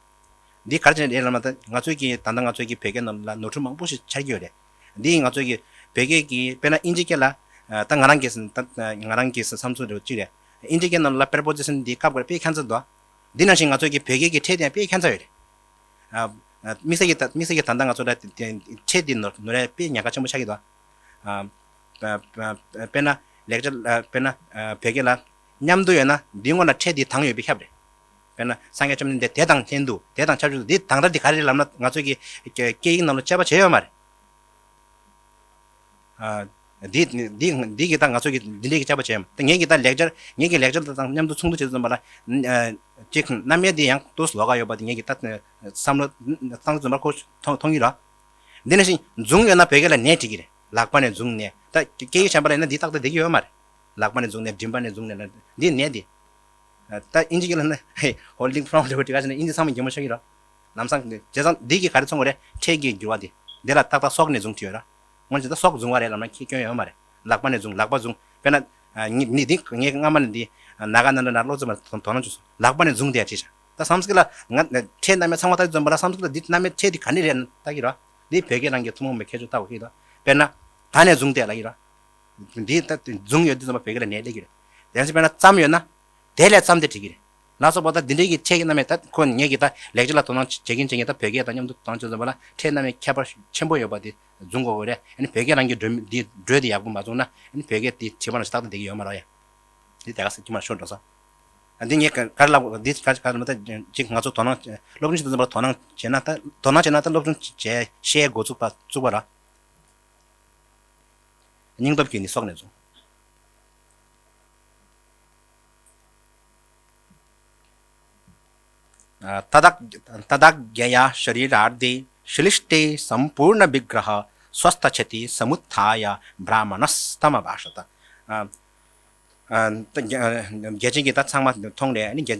འདི་ག་རེ་བྱས་ནས་རེད་ལབ་ན་ད་ང་ཚོས་ཀྱི་ད་ལྟ་ང་ཚོས་ཀྱི་བོད་སྐད་ནང་ལ་ནོར་འཁྲུལ་མང་པོ་ཞིག་འཆར་གྱི་ཡོད་རེད། འདི་ང་ཚོས་ཀྱི་བོད་སྐད་ཀྱི་དཔེར་ན་ཨིན་ཇི་སྐད་ལ་ད་ང་རང་གི་ད་ང་རང་གི་བསམ་ཚུལ་འདྲ་བོ་གཅིག་རེད། ཨིན་ཇི་སྐད་ནང་ལ་པེར་པོ་ཛི་ཤན་འདི་སྐབས་འགར་དཔེ་ཁྱད་མཚར་འདུག་འདི་ནང་བཞིན་ང་ཚོས་ཀྱི་བོད་སྐད་ཀྱི་ཕྲད་དེ་ཡང་དཔེ་ཁྱད་མཚར་ཡོད་རེད། ཨ། དམིགས་བསལ་གྱི་ད་དམིགས་བསལ་གྱི་ད་ལྟ་ང་ཚོ་ལ་ཕྲད་འདི་ནོར་ནོར་ཡ་དཔེ་ཉེན་ཁ་ཆེན་པོ་ཆགས་ཀྱི་འདུག་ཨ། དཔེར་ན་ལེགས་སྦྱར་དཔེར་ན་བོད་སྐད་ལ་མཉམ་དུ་ཡོད་ན་འདི་སྔོན་ལ་ཕྲད་འདི་དང་ཡོད་པའི་ཁྱབ་རེད། དཔེར་ན་སངས་རྒྱས་བཅོམ་ལྡན་འདས་དེ་དང་ལྷན་དུ་དེ་དང་ཆབས་ཅིག་ཏུ་འདི་དང་སྒྲ་འདི་ག་རེ་རེད་ལབ་ན་ང་ཚོས་ཀྱི་སྐད་ཡིག་ནང་ལ་དཔྱད་པ་བྱས་ཡོད་མ་རེད། ཨ། འདི་འདི་འདི་གི་ད་ང་ཚོ་གི་འདི་འདྲའི་གི་དཔྱད་པ་བྱས་ཡོད། ད་ངེད་ཀྱི་ད་ལེགས་སྦྱར་ངེད་ཀྱི་ལེགས་སྦྱར་དང་མཉམ་དུ་ཚོགས་འདུ་བྱེད་དུས་ཙམ་པ་ལ། ཨ། ཅིག་རྣམ་དབྱེ་འདི་ཡང་ཏོག་ཙམ་ལོགས་ཀ་ཡོད་པ་དེ་ངེད་ཀྱི་ད་བསམ་བློ་བཏང་དུས་ཙམ་པ་ཁོ་མཐོང་མཐོང་གི་རེད། འདི་ནང་བཞིན་བཟུང་ཡོད་ན་བོད་སྐད་ལ་ནས་འབྲི་གི་རེད། ལག་པ་ནས་བཟུང་ནས། ད་སྐད་ཡིག་གཞན་པ་ལ་ཡིན་ན་འདི་ཏག་ཏག་བསྡད་ཀྱི་ཡོད་མ་རེད། ལག་པ་ནས་བཟུང་ནས། མགྲིན་པ་ནས་བཟུང་ནས་ལ་འདི་ནས་འདི། ད་ཨིན་ཇི་སྐད་ལ་ན་holding from འདྲ་བོ་འབྲི་ག་བྱས་ན་ཨིན་ཇི་ཚང་མ་གད་མོ་ཤོར་གྱི་རེད། ལམ་སང་བྱས་ཙང་འདི་གིས་ག་རེ་མཚོན་དགོས་རེད། ཕྲད་ཀྱི་འགྱུར་བ་འདི། འདི་ལ་ཏག་ཏག་སྲོག་ནས་བཟུང་བྲིས་ཡོད་ར། སྔོན་ཆད་ད་སྲོག་བཟུང་བ་རེད་ལབ་ན་ཁྱད་སྐྱོན་ཡོད་མ་རེད། ལག་པ་ནས་བཟུང་། ལག་པ་བཟུང་། དཔེར་ན། ཨ། ངས་ནི་འདི་ངས་སྔ་མ་ནས་འདི་ནཱ་ག་ནཱ་ལེནྡྲ་ནང་སློབ་ཚན་མ་དོ་དོ་སྣང་བྱུང་སོང་། ལག་པ་ནས་བཟུང་དེ་ཡ་བྲིས་ཤག་ད་སཾ་སྐྲྀ་ཏ་ལ་ང་ཕྲད་རྣམ་དབྱེ་ཚང་མ་ལྟ་དུས་ཙམ་པ་ལ་སཾ་སྐྲྀ་ཏ་ལ་འདི་རྣམ་དབྱེ་ཕྲད་འདི་ག་ནས་རེད་ལྟ་གི་ར། འདི་བོད་སྐད་ནང་གི་ཐུན་མོང་མའི་ཁྱད་ཆོས་ལྟ་དགོས་ཀྱི་རེད། དཔེར་ན། ད་ནས་བཟུང་སྟེ་ལབ་ཀྱི་ར། འདི་ད་བཟུང་ཡོད་དུས་ཙམ་པ་བོད་སྐད་ལ་ནས་སླེབས་ཀྱི་རེད། དེ་ཚོ་དཔེར་ན་བརྩམས་ཡོད་ན། དེ་ལས་བརྩམས་ཏེ་བྲིས་ཀྱི་རེད། ལ་སོགས་པ་ད་འདི་འདྲའི་གི་ཕྲད་ཀྱི་རྣམ་དབྱེ་ད་ཁོ་ངེད་ཀྱི་ད་ལེགས་སྦྱར་ལ་དོ་སྣང་བྱེད་ཀྱིན་བྱེད་ཀྱིན་ད་བོད་སྐད་དང་མཉམ་དུ་དོ་སྣང་བྱེད་ཙམ་པ་ལ་ཕྲད་རྣམ་དབྱེ་ཁྱད་པར་ཆེན་པོ་ཡོད་པ་དེ་བཟུང་དགོས་ཀྱི་རེད། ཨ་ནི་བོད་སྐད་རང་གི་འགྲོས་འདི་འགྲོས་དེ་ཡག་པོ་མ་བཟུང་ན་ཨ་ནི་བོད་སྐད་དེ་བྱེད་པ་ནང་བཞིན་ཏག་ཏག་བསྡད་ཀྱི་ཡོད་མ་རེད་ཡ། འདི་དེ་ག་ས་ཁྱི་མ་ཤོར་འགྲོ་ས། ཨ་འདི་ངས་ག་ག་རེ་ལབ་འདི་ག་ག་རེ་ལབ་ད་ཅིག་ང་ཚོ་དོ་སྣང་སློབ་སྦྱོང་བྱེད་དུས་ཙམ་པ་དོ་སྣང་བྱས་ན་ད་དོ་སྣང་བྱས་ན་ད་སློབ་སྦྱོང་བྱས་ཤེས་འགོ་ཚུགས་པ་བཙུགས་པ་ར། སྙིང་སྟོབས་ཀྱིས་ནི་སྲོག་ནས་བཟུང་། ཨ། तदाज्ञ तदाज्ञया शरीरार्थे श्लिष्टे सम्पूर्णविग्रहः स्वस्थचेति समुत्थाय ब्राह्मणस्तमभाषत། ཨ། ཨ། ད་རྒྱ་རྒྱལ་ཆེན་གྱིས་ད་ཚང་མ་མཐོང་རེད། ཨ་ནི་རྒྱལ་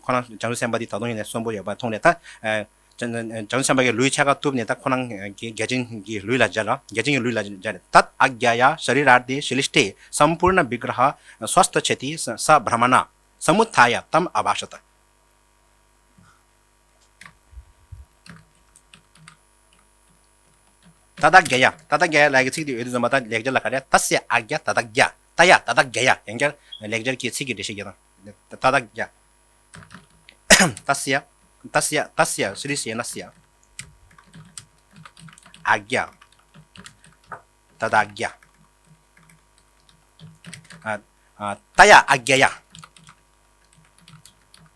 ཁོ་རང་བྱང་ཆུབ་སེམས་དཔའ་འདི་ད་དུང་ཡིན་ནའི་གསོན་པོ་ཡོད་པ་མཐོང་རེད། ད་ཨ། བྱང་ཆུབ་སེམས་དཔའ་གི་ལུས་ཕྱེད་ཀ་གཏུབས་ནས་ད་ཁོ་རང་གི་རྒྱལ་ཆེན་གྱི་ལུས་ལ་སྦྱར་ར། རྒྱལ་ཆེན་གྱི་ལུས་ལ་སྦྱར་རེད། तदाज्ञया शरीरार्थे श्लिष्टे सम्पूर्णविग्रहः स्वस्थचेति स ब्राह्मणः समुत्थाय तमभाषत। तदाज्ञया तदाज्ञया ལབ་ཀྱི་ཚིག་དེ་ཡོད་དུས་ཙམ་པ་ད་ལེགས་སྦྱར་ལ་ག་རེ། तस्य आज्ञा तदाज्ञा तया तदाज्ञया ཡང་བསྐྱར་ལེགས་སྦྱར་གྱི་ཚིག་གི་འགྲེལ་བཤད་རྒྱག་དང་། तदाज्ञा तस्य तस्य तस्य श्रीसेनस्य आज्ञा तदाज्ञा ཨ། ཨ། ཏདྱ་ཨ་གྱ་ཡ།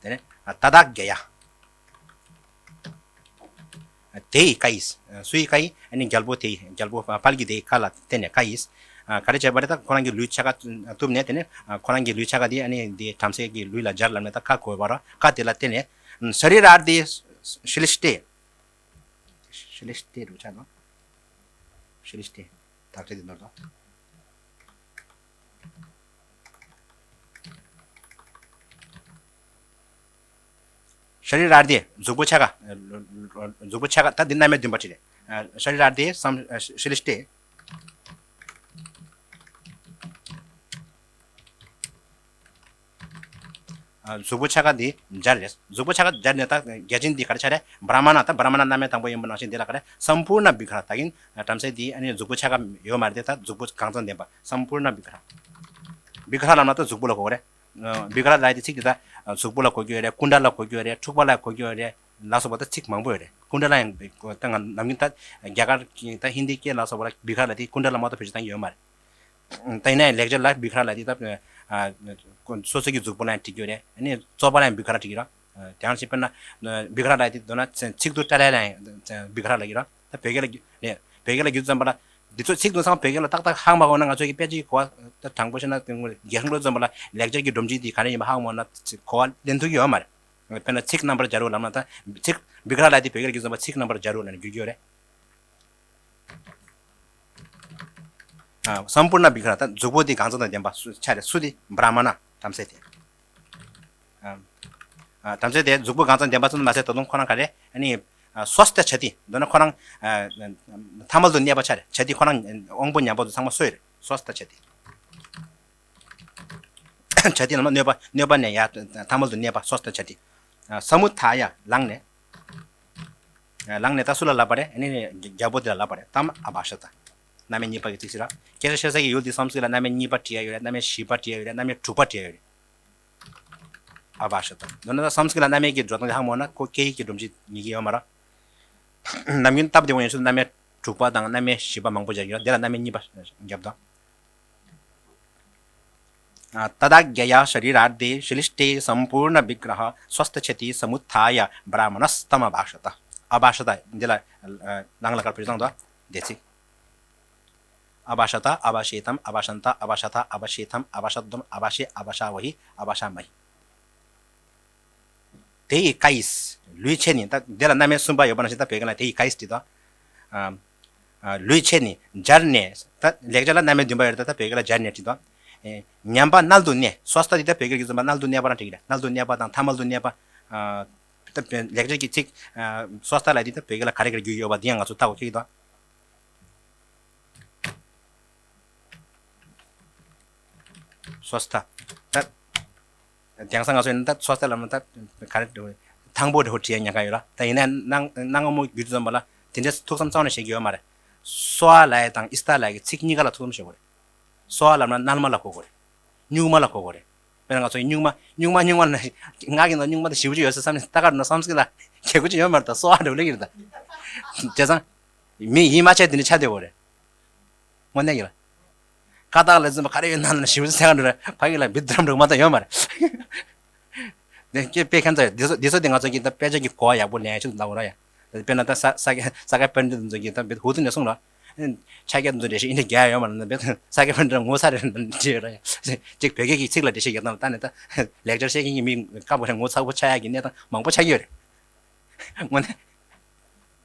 དེ་ནས་ཨ། ཏདྱ་གྱ་ཡ། དེ་ཡི་ཀ་ཡིས། སུ་ཡི་ཀ་ཡིས། ཨ་ནི་རྒྱལ་པོ་དེ་ཡི། རྒྱལ་པོ་དཔལ་གྱི་སྡེ་ཡི་ཀ་ལ་བརྟེན་ནས་ཀ་ཡིས། ཨ། ག་རེ་བྱས་པ་རེད། ད་ཁོ་རང་གི་ལུས་ཕྱེད་ཀ་གཏུབ་ནས། དེ་ནས་ཨ། ཁོ་རང་གི་ལུས་ཕྱེད་ཀ་དེ་ཨ་ནི་དེ་བྲམ་ཟེ་གི་ལུས་ལ་སྦྱར་ལབ་ནས། ད་ཀ་གོ་བ་ར། ཀ་དེ་ལ་བརྟེན་ནས། ཤ་རི་ར་ཨར་དྷེ་ཤི་ལི་ཤྟེ། ཤི་ལི་ཤྟེ་རུ་ཆ་དང་། ཤི་ལི་ཤྟེ། དག་ཆ་དེ་ནོར་དང་། ཤ་རི་ར་ཨར་དྷེ། གཟུགས་པོ་ཕྱེད་ཀ། གཟུགས་པོ་ཕྱེད་ཀ། ད་འདི་རྣམ་དབྱེ་བདུན་པ་ཅིག་རེད། ཤ་རི་ར་ཨར་དྷེ་སམ། ཤི་ལི་ཤྟེ། གཟུགས་པོ་ཕྱེད་ཀ་འདི་སྦྱར་རེད། གཟུགས་པོ་ཕྱེད་ཀ་སྦྱར་ནས། ད་རྒྱ་ཆེན་འདི་ག་རེ་ཆགས་རེད། བྷྲ་མ་ཎ། ད་བྷྲ་མ་ཎ་རྣམ་དབྱེ་དང་པོ་ཡིན་པ་ནང་བཞིན་འདི་ལ་ག་རེ། སམ་པུར་ཎ་བི་གྷ་ར། ད་གིན་བྲམ་ཟེ་འདི་ཨ་ནི་གཟུགས་པོ་ཕྱེད་ཀ་ཡོད་མ་རེད་དེ། ད་གཟུགས་པོ་གང་ཚང་ལྡན་པ། སམ་པུར་ཎ་བི་གྷ་ར། བི་གྷ་ར་ལབ་ན་ད་གཟུགས་པོ་ལ་གོ་རེད། བི་གྷ་ར་ལབ་ཡ་དེ་ཚིག་དེ་ད་གཟུགས་པོ་ལ་གོ་རྒྱུ་ཡོད་རེད། ཀུཎྜ་ལ་གོ་རྒྱུ་ཡོད་རེད། ཕྲུག་པ་ལ་གོ་རྒྱུ་ཡོད་རེད། ལ་སོགས་པ་ད་ཚིག་མང་པོ་ཡོད་རེད། ཀུཎྜ་ལ་ཡང་ད་ང་ནམ་རྒྱུན་ད་རྒྱ་གར་གྱི་ད་ཧིན་དི་སྐད་ལ་སོགས་པ་ལ་བི་གྷ་ར་ལབ་དེ་ཀུཎྜ་ལ་མ་གཏོགས་བེད་སྤྱོད་བཏང་གི་ཡོད་མ་རེད། ད་ཡིན་ན་ཡང་ལེགས་སྦྱར་ལ་བི་གྷ་ར་ལབ་དེ་ད་ཨ། སོ་སོ་གི་གཟུགས་པོ་ལ་ཡང་འབྲི་གི་ཡོད་རེད། ཨ་ནི་རྩོད་པ་ལ་ཡང་བི་གྷ་ར་འབྲི་གི་རེད། དེ་ཡང་ཅིག་དཔེར་ན་བི་གྷ་ར་ལབ་དེ་མདོར་ན་ཚིག་ཏུ་ཏྲ་ལ་ལ་ཡང་བི་གྷ་ར་ལབ་ཀྱི་རེད། ད་བོད་སྐད་ལ་བསྒྱུར་རེད། བོད་སྐད་ལ་བསྒྱུར་ཙམ་པ་ལ་འདི་ཚོ་ཚིག་དེ་ཚང་བོད་སྐད་ལ་ཏག་ཏག་ཧ་མ་གོ་ན། ང་ཚོ་གི་དཔེ་ཆའི་གོ་བ་ད་དྲང་པོ་བཤད་ན་རྒྱལ་ཁམས་ལོ་ཙམ་པ་ལ་ལེགས་སྦྱར་གྱི་སྒྲོམ་གཞི་དེ་ག་རེ་ཡིན་པ་ཧ་གོ་མ་གོ་ན་གོ་བ་ལེན་ཐུབ་ཀྱི་ཡོད་མ་རེད། དཔེར་ན་ཚིག་རྣམ་པར་སྦྱར་རོ་ལབ་ན། ད་ཚིག་བི་གྷ་ར་ལབ་དེ་བོད་སྐད་ལ་བསྒྱུར་ཙམ་པ་ཚིག་རྣམ་པར་སྦྱར་རོ་ལབ་ནས་བསྒྱུར་གྱི་ཡོད་རེད། ཨ། སམ་པུར་ཎ་བི་གྷ་ར། ད་གཟུགས་པོ་དེ་གང་ཚང་དང་ལྡན་པ་སུ་ཆ་རེད། སུ་དེ། བྷྲ་མ་ཎ། བྲམ་ཟེ་དེ། ཨ། ཨ། བྲམ་ཟེ་དེ་གཟུགས་པོ་གང་ཚང་ལྡན་པ་ཙམ་མ་ཟད། ད་དུང་ཁོ་རང་ག་རེ། ཨ་ནི་ཨ། སྭསྟྷ་ཆ་ཏི། མདོར་ན་ཁོ་རང་ཨ། ཐ་མལ་དུ་གནས་པ་ཆ་རེད། ཆ་ཏི་ཁོ་རང་དབང་པོ་ཉམས་པ་ཚོ་ཚང་མ་གསོས་རེད། སྭསྟྷ་ཆ་ཏི། ཆ་ཏི་ལབ་ན་གནོད་པ། གནོད་པ་ནས་ཡར་ཐ་མལ་དུ་གནས་པ། སྭསྟྷ་ཆ་ཏི། ཨ། ས་མུ་དྷ་ཡ། ལངས་ནས། ཨ། ལངས་ནས་ད་སུ་ལ་ལབ་པ་རེད། ཨ་ནི་རྒྱལ་པོ་དེ་ལ་ལབ་པ་རེད། ཏམ་ཨ་བྷཱ་ཤ་ཏ། རྣམ་དབྱེ་གཉིས་པ་གི་ཚིག་ཟེར་ར། སྐད་ཆ་བཤད་ས་གི་ཡུལ་དེ་སཾ་སྐྲྀ་ཏ་ལ་རྣམ་དབྱེ་གཉིས་པ་བྲིས་ཡ་ཡོད་རེད། རྣམ་དབྱེ་བཞི་པ་བྲིས་ཡ་ཡོད་རེད། རྣམ་དབྱེ་དྲུག་པ་བྲིས་ཡ་ཡོད་རེད། ཨ་བྷཱ་ཤ་ཏ། མདོར་ན་ད་སཾ་སྐྲྀ་ཏ་རྣམ་དབྱེ་གི་འགྲོ་སྟངས་དེ་ཧ་གོ་མ་གོ་ན་ཁོ་སྐད་ཡིག་གི་སྒྲོམ་གཞི་ཉན་གྱི་ཡོད་མ་རེད། ནམ་རྒྱུན་སྟབས་བདེ་བོ་ཡོང་ཆེད་དུ་རྣམ་དབྱེ་དྲུག་པ་དང་རྣམ་དབྱེ་བཞི་པ་མང་པོ་སྦྱར་གྱི་ཡོད། དེ་ལ་རྣམ་དབྱེ་གཉིས་པ་བརྒྱབ་དང་། ཨ། ཏདྱ་གྱ་ཡ་ཤ་རི་ར་ཨརྡྷེ་ཤི་ལི་ཤྟེ་སམ་པུར་ཎ་བི་གྷ་ར་སྭསྟྷ་ཆ་ཏི་སཱ་མུད་ཐཱ་ཡ་བྷྲ་མ་ཎ་སྟམ་ཨ་བྷཱ་ཤ་ཏ། ཨ་བྷཱ་ཤ་ཏ་འདི་ལ་ཨ་ལང་ལ་ཀར་བོད་བཟང་དོ། འདས་ཚིག་ཨ་བྷཱ་ཤ་ཏ། ཨ་བྷཱ་ཤེ་ཏམ། ཨ་བྷཱ་ཤན་ཏ། ཨ་བྷཱ་ཤ་ཐ། ཨ་བྷཱ་ཤེ་ཐམ། ཨ་བྷཱ་ཤ་དོམ། ཨ་བྷཱ་ཤེ། ཨ་བྷཱ་ཤ་བ་ཧི། ཨ་བྷཱ་ཤ་མ་ཧི། དེ་ཡི་ཀ་ཡིས། ལུས་ཕྱེ་ནས། ད་འདི་ལ་རྣམ་དབྱེ་གསུམ་པ་ཡོད་པ་ནང་བཞིན་ད་བོད་སྐད་ལ་དེ་ཡི་ཀ་ཡིས་བྲིས་དང་། ཨ། ཨ། ལུས་ཕྱེ་ནས་སྦྱར་ནས། ད་ལེགས་སྦྱར་ལ་རྣམ་དབྱེ་བདུན་པ་ཡོད་རེད། ད་ད་བོད་སྐད་ལ་སྦྱར་ནས་བྲིས་དང་། ཨེ། ཉམས་པ་མནལ་དུ་གནས། སྭསྟྷ་དེ་ད་བོད་སྐད་ཀྱི་གསུམ་པ་མནལ་དུ་གནས་པ་རང་བྲིས་ཀྱི་རེད། མནལ་དུ་གནས་པ་དང་ཐ་མལ་དུ་གནས་པ། ཨ། ད་ལེགས་སྦྱར་གྱི་ཚིག་ཨ། སྭསྟྷ་ལབ་དེ་ད་བོད་སྐད་ལ་ག་རེ་ག་རེ་བསྒྱུར་ཡོད་པ་དེ་ཡང་ང་ཚོ་ལྟ་དགོས་ཀྱི་རེད་དང་། སྭསྟྷ། ད། དེང་སང་ང་ཚོ་ཡིན་ན་ད་སྭསྟྷ་ལབ་ན་ད་ག་རེ་འདྲ་བོ། ཐང་པོ་འདྲ་བོ་བྲིས་ཡ་ཉེན་ཁ་ཡོད་ལ། ད་ཡིན་ན་གནའ་གནའ་སྔ་མོ་བརྒྱུད་རིམ་པ་ལ་དེ་འདྲའི་ཐུགས་བསམ་རྩ་བ་ནས་བཞེས་ཀྱི་ཡོད་མ་རེད། སྭསྟྷ་ལབ་ཡ་དང་ཨིསྟྷ་ལབ་ཡ་གི་ཚིག་གཉིས་ཀ་ལ་ཐུགས་བསམ་བཞེས་དགོས་རེད། སྭསྟྷ་ལབ་ན་མནལ་མ་ལ་གོ་དགོས་རེད། གཉུག་མ་ལ་གོ་དགོས་རེད། དཔེར་ན་ང་ཚོ་གཉུག་མ་གཉུག་མ་གཉུག་མ་ལ་ང་གི་ནང་གཉུག་མ་དེ་ཞེ་པོ་ཅིག་ཡོད་ཟེར་བསམ་ནས་ལྟ་ག་འགྲོ་ན་སཾ་སྐྲྀ་ཏ་ལ་གལ་དགོས་ཅིག་ཡོད་མ་རེད། ད་སྭསྟྷ་འདྲ་བོ་སླེབས་ཀྱི་རེད་ད། བྱས་ཙང་། མི་ཡིད་མ་ཆེས་དེ་འདྲ་ཆགས་བསྡད་ཡོད་རེད། དངོས་གནས་ཀྱི་ལ། ཀ་དག་ལ་འཛིན་པ་ག་རེ་ཡོད་ན་ལ་ཞིབ་ཚད་ག་འགྲོ་ར་ཕ་གི་ལ་བི་དྲམ་འགྲོ་མ་ད་ཡོད་མ་རེད། དེ་སྐད་དཔེ་ཁན་ཚ་རེད། འདི་ཚོ་འདི་ཚོ་དེ་ང་ཚོ་གི་ད་དཔེ་ཆ་གི་གོ་བ་ཡག་པོ་ལེན་ཆེད་དུ་ལབ་ར་ཡ། དཔེར་ན་ད་ས་ས་སྐྱ་ས་སྐྱ་པཎྜི་ཏ་ཚོ་གི་ད་བི་ཧུ་ཏུ་ནས་གསུངས་ར། ཕྱག་རྒྱ་ཚོ་འདྲེ་ཞིག་ཨིན་དྲ་རྒྱ་ཡོད་མ་རེད་ན་བི་ས་སྐྱ་པཎྜི་ཏ་ངོ་ཚ་རེད་ན་འདི་ཡོད་ར་ཡ། ཅིག་བོད་སྐད་ཀྱི་ཚིག་ལ་འགྲེལ་བཤད་རྒྱག་སྟངས་ལ་ད་ནི་ད་ལེགས་སྦྱར་བཤད་མཁན་གྱི་མི་དཀར་པོ་རེད། ངོ་ཚ་པོ་ཆགས་ཡག་གི་གནས་སྟངས་མང་པོ་ཆགས་ཀྱི་ཡོད་རེད། དངོས་གནས།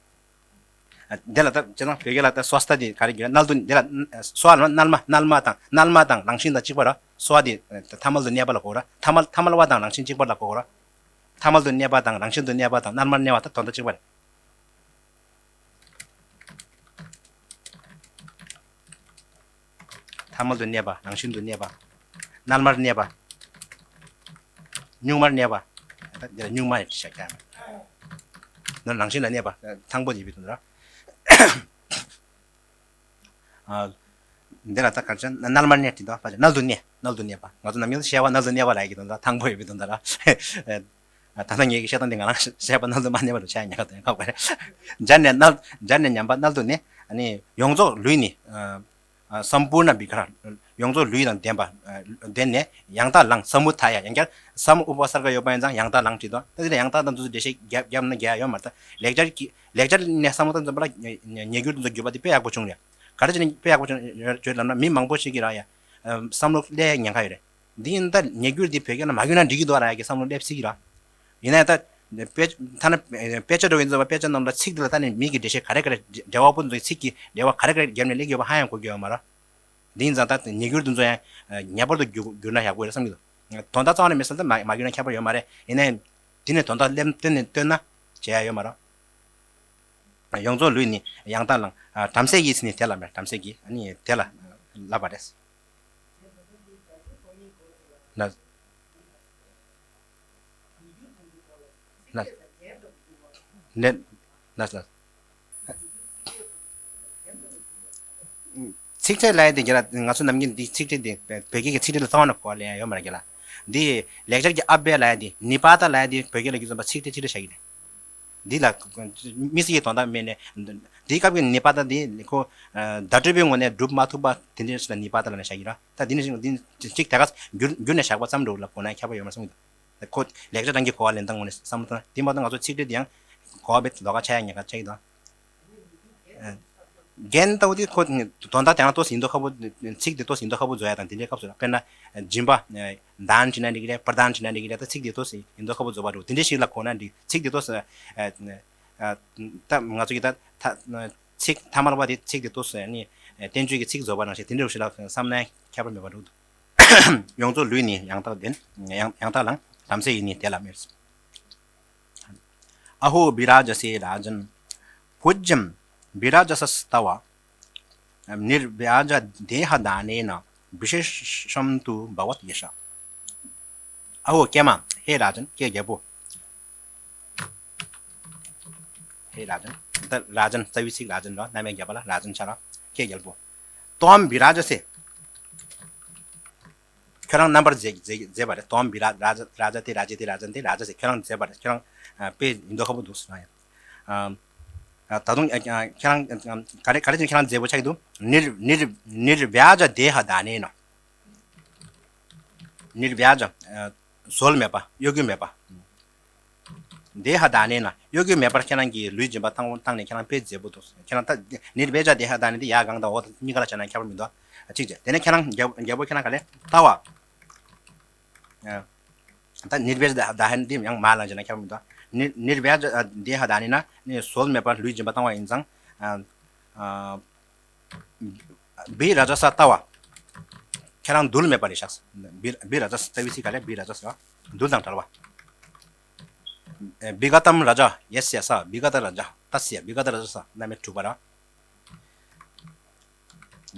འདི་ལ་ད་བྱས་ཙང་བོད་སྐད་ལ་ད་སྭསྟྷ་དེ་ག་རེ་བརྒྱུད་ན་མནལ་དུ་འདི་ལ་སྭསྟྷ་ལབ་ན་མནལ་མ་མནལ་མ་དང་མནལ་མ་དང་རང་བཞིན་དང་གཅིག་པ་ར། སྭསྟྷ་དེ་ཐ་མལ་དུ་གནས་པ་ལ་གོ་ར། ཐ་མལ་ཐ་མལ་པ་དང་རང་བཞིན་གཅིག་པ་ལ་གོ་ར། ཐ་མལ་དུ་གནས་པ་དང་རང་བཞིན་དུ་གནས་པ་དང་མནལ་མར་གནས་པ་ད་དོན་དག་གཅིག་པ་རེད། ཐ་མལ་དུ་གནས་པ། རང་བཞིན་དུ་གནས་པ། མནལ་མར་གནས་པ། གཉུག་མར་གནས་པ། ད་འདི་ལ་གཉུག་མ་ཡང་བྲིས་བཞག་ཀྱང་། ནོར་རང་བཞིན་ལ་གནས་པ། ཐང་པོ་ཡིན་པའི་དོན་དུ་ར། ཨ། འདི་ལ་ད་ག་རེ་བྱས་ན་མནལ་མར་གནས་དེ་དང་ཕལ་ཆེར་མནལ་དུ་གནས། མནལ་དུ་གནས་པ། ང་ཚོ་ནམ་རྒྱུན་བཤད་པ་མནལ་དུ་གནས་པ་ལབ་ཀྱི་དོན་དག་ཐང་པོ་ཡིན་པའི་དོན་དག་ར། ད་ལྟ་ངེད་ཀྱི་བཤད་སྟངས་འདི་ང་རང་བཤད་པ་མནལ་དུ་མ་གནས་པ་རུ་ཆགས་ཉག་དང་ཁ་བ་རེད། སྦྱར་ནས་མནལ། སྦྱར་ནས་ཉམས་པ་མནལ་དུ་གནས། ཨ་ནི་ཡོངས་རྫོགས་ལུས་ནི། ཨ། ཨ། སམ་པུར་ན་བི་གྷ་ར། ཡོངས་རྫོགས་ལུས་དང་ལྡན་པ། ཨ། ལྡན་ནས་ཡང་དག་ལངས། ས་མུ་ཐ་ཡ། ཡང་བསྐྱར་ས་མུ་ཨུ་པ་སརྒ་ཡོད་པ་ཡིན་ཙང་ཡང་དག་ལངས་བྲིས་དོ། ད་དེ་ལ་ཡང་དག་དང་དུས་སུ་འགྲེལ་བཤད་རྒྱབ་རྒྱབ་ན་རྒྱག་ཡོད་མ་རེད། ད་ལེགས་སྦྱར་གྱི་ལེགས་སྦྱར་ནས་ས་མུ་ཐ་འཛོམས་པ་ལ་ཉེ་བསྒྱུར་དུ་འཛོམས་བསྒྱུར་བ་དེ་དཔེ་ཡག་པོ་བྱུང་རེད། ག་རེ་བྱས་ནས་དཔེ་ཡག་པོ་བྱུང་ཡོད་ལབ་ན། མི་མང་པོ་ཞིག་གིས་ར་ཡ། ཨ། བསམ་བློ་སླེབས་ཉེན་ཁ་ཡོད་རེད། འདི་ཡིན་ད་ཉེ་བསྒྱུར་འདི་བོད་སྐད་ལ་མ་བསྒྱུར་ན་འགྲིག་གི་འདུག་ར་ཡ་གི་བསམ་བློ་སླེབས་སྲིད་ཀྱི་ར། ཡིན་ན་ད་དཔེ་ཐ་ན་དཔེ་ཆ་འདྲ་བོ་ཡིན་ཙང་དཔེ་ཆ་རྣམས་ལ་ཚིག་འདི་ལ་ད་ནི་མི་གི་འགྲེལ་བཤད་ག་རེ་ག་རེ། འགྲེལ་བ་པོ་ཚོའི་ཚིག་གི་འགྲེལ་བ་ག་རེ་ག་རེ་བརྒྱབ་ནས་སླེབས་ཡོད་པ་ཧ་ཡང་གོ་གི་ཡོད་མ་རེད། འདི་ཡིན་ཙང་ད་ཉེ་བསྒྱུར་འདི་ཚོ་ཡང་ངེས་པར་དུ་བསྒྱུར་བསྒྱུར་ན་ཡག་པོ་རེད་བསམ་གྱི་འདུག་དོན་དག་རྩ་བ་ནས་མི་གསལ་ད་མ་མ་བསྒྱུར་ན་ཁྱད་པར་ཡོད་མ་རེད། ཡིན་ནའི་འདི་ནས་དོན་དག་ལེན་བཏོན་ནས་བཏོན་ན་བྱེད་ཡ་ཡོད་མ་རེད། ཡོངས་རྫོགས་ལུས་ནི་ཡང་དག་ལངས། ཨ། བྲམ་ཟེ་ཡིས་ནི་དེ་ལ་མེད། བྲམ་ཟེ་གིས་ནི་དེ་ལ་ལབ་པ་རེད། ལ། ལ། ལ། ལ། ལ། ཚིག་ཕྲད་ལབ་ཡ་དེ་རྒན་ལགས། ང་ཚོ་ནམ་རྒྱུན་འདི་ཚིག་ཕྲད་དེ་བོད་སྐད་ཀྱི་ཚིག་ཕྲད་ལ་རྩ་བ་ནས་གོ་བ་ལེན་ཡ་ཡོད་མ་རེད་རྒན་ལགས། འདི་ལེགས་སྦྱར་གྱི་ཨ་བྷྱ་ལབ་ཡ་དེ། ནི་པཱ་ཏ་ལབ་ཡ་དེ་བོད་སྐད་ལ་བསྒྱུར་ཙམ་པ་ཚིག་ཕྲད་ཚིག་ཕྲད་བྱ་གི་རེད། འདི་ལ་དམིགས་བསལ་གྱི་དོན་དག་མེད་ནས། འདིའི་སྐབས་ཀྱི་ནི་པཱ་ཏ་འདི་ཁོ་བརྡ་སྤྲོད་པའི་ངོས་ནས་སྒྲུབ་མ་ཐུབ་པ་དེ་འདྲ་ཞིག་ལ་ནི་པཱ་ཏ་ལབ་ནས་བཞག་གི་རེད། ད་འདི་ནི་འདི་གཅིག་དེ་ག་བསྒྱུར་བསྒྱུར་ནས་བཞག་པ་ཙམ་འདྲ་བོ་ལ་གོ་ན་ཁྱད་པར་ཡོད་མ་རེད་བསམ་གྱི་འདུག་ཁོ་ལེགས་སྦྱར་རང་གི་གོ་བ་ལེན་སྟངས་ངོས་ནས་བསམ་བློ་བཏང་ན། དེ་མ་གཏོགས་ང་ཚོ་ཚིག་ཕྲད་དེ་ཡང་གོ་བ་དཔེ་ལོགས་ཀ་ཆགས་ཡ་ཉེན་ཁ་ཆགས་ཀྱི་འདུག་རྒན་ལྟ་བུ་དེ་ཁོ་དོན་དག་དེ་རང་ཏོག་ཙམ་ཡིན་མདོག་ཁ་པོ། ཚིག་དེ་ཏོག་ཙམ་ཡིན་མདོག་ཁ་པོ་བཟོ་ཡ་དང་དེ་འདྲའི་སྐབས་སུ་ལ། དཔེར་ན་སྦྱིན་པ། དཱན་བྱེད་ན་འགྲིག་གི་རེད། པར་དཱན་བྱེད་ན་འགྲིག་གི་རེད། ད་ཚིག་དེ་ཏོག་ཙམ་ཡིན་མདོག་ཁ་པོ་བཟོ་བ་འདྲ་བོ་དེ་འདྲ་ཞིག་ལ་གོ་ན་འགྲིག་ཚིག་དེ་ཏོག་ཙམ། ད་ང་ཚོ་གི་ད་ད་ཚིག་ཐ་མལ་པ་དེ་ཚིག་དེ་ཏོག་ཙམ་ནི་བསྟན་བཅོས་ཀྱི་ཚིག་བཟོ་བ་ནང་བཞིན་དེ་འདྲ་བོ་ཞིག་ལ་བསམ་ན་ཁྱད་པར་མེད་པ་འདྲ་བོ་འདུག་ཡོངས་རྫོགས་ལུས་ནི་ཡང་དག་ལྡན། ཡང་ཡང་དག་ལངས། བྲམ་ཟེ་ཡིས་ནི་དེ་ལ་མེད། अहो विराजसे राजन् पूज्यं विराजसस्तव निर्व्याजदेहदानेन विशेषं तु भवत्यश। अहो ཀྱེ་མ། हे राजन् ཀྱེ་རྒྱལ་པོ། हे राजन्། ད་ར་ཛན། རྩ་བའི་ཚིག་ར་ཛན་རེད། རྣམ་དབྱེ་བརྒྱབ་པ་ལ་ར་ཛན་ཆགས་རེད། ཀྱེ་རྒྱལ་པོ། त्वं विराजसे། ཁྱོད་རང་རྣམ་པར་མཛེས་མཛེས་མཛེས་པ་རེད། त्वं विरा राज राजते राजेते राजन्ते राजसे། ཁྱོད་རང་མཛེས་པ་རེད། ཁྱོད་རང་ཨ་དཔེ་ཡིན་མདོག་ཁ་པོ་འདུག་ཟེར་ན་ཡང་། ཨ་ད་དུང་ཨ་ཁྱོད་རང་ག་རེ་ག་རེ་བྱས་ནས་ཁྱོད་རང་མཛེས་པོ་ཆགས་ཀྱི་འདུག་ནིར་ནིར་ནིར་བྱ་ཇ་དེ་ཧ་ད་ནེ་ན། ནིར་བྱ་ཇ། ཨ་ཟོལ་མེད་པ། གཡོ་འགུལ་མེད་པ། དེ་ཧ་ད་ནེ་ན། གཡོ་འགུལ་མེད་པར་ཁྱེད་རང་གིས་ལུས་སྦྱིན་པ་བཏང་བཏང་ནས་ཁྱེད་རང་དཔེ་མཛེས་པོ་འདུག་ཁྱེད་རང་ད་ནིར་བྱ་ཇ་དེ་ཧ་ད་ནེ་དེ་ཡ་གང་དང་འོག་དང་གཉིས་ཀ་ལ་བྱས་ན་ཁྱད་པར་མི་འདུག་ཨ་གཅིག་བྱས། དེ་ནས་ཁྱེད་རང་རྒྱལ་རྒྱལ་པོ་ཁྱེད་རང་ག་ལས་ལྟ་བ། ཨ་ད་ནིར་བྱ་ཇ་དེ་ཧ་ད་ནེ་དེ་ཡང་མ་ལ་བྱས་ན་ཁྱད་པར་མི་འདུག་ནིར་ནིར་བྱ་ཇ་དེ་ཧ་ད་ནེ་ན་ནི་ཟོལ་མེད་པར་ལུས་སྦྱིན་པ་བཏང་བ་ཡིན་ཙང་། ཨ་ཨ། བི་ར་ཛ་ས་ལྟ་བ། ཁྱེད་རང་རྡུལ་མེད་པ་རེད་ཤག་བི་བི་ར་ཛ་ས་ལྟ་བའི་ཚིག་ག་ལས་བི་ར་ཛ་ས་རྡུལ་དང་བྲལ་བ། བི་ག་ཏམ་ར་ཛ་ཡེ་སི་ཡ་ས། བི་ག་ཏ་ར་ཛ་ཏ་སི་ཡ། བི་ག་ཏ་ར་ཛ་ས། རྣམ་དབྱེ་དྲུག་པ་ར།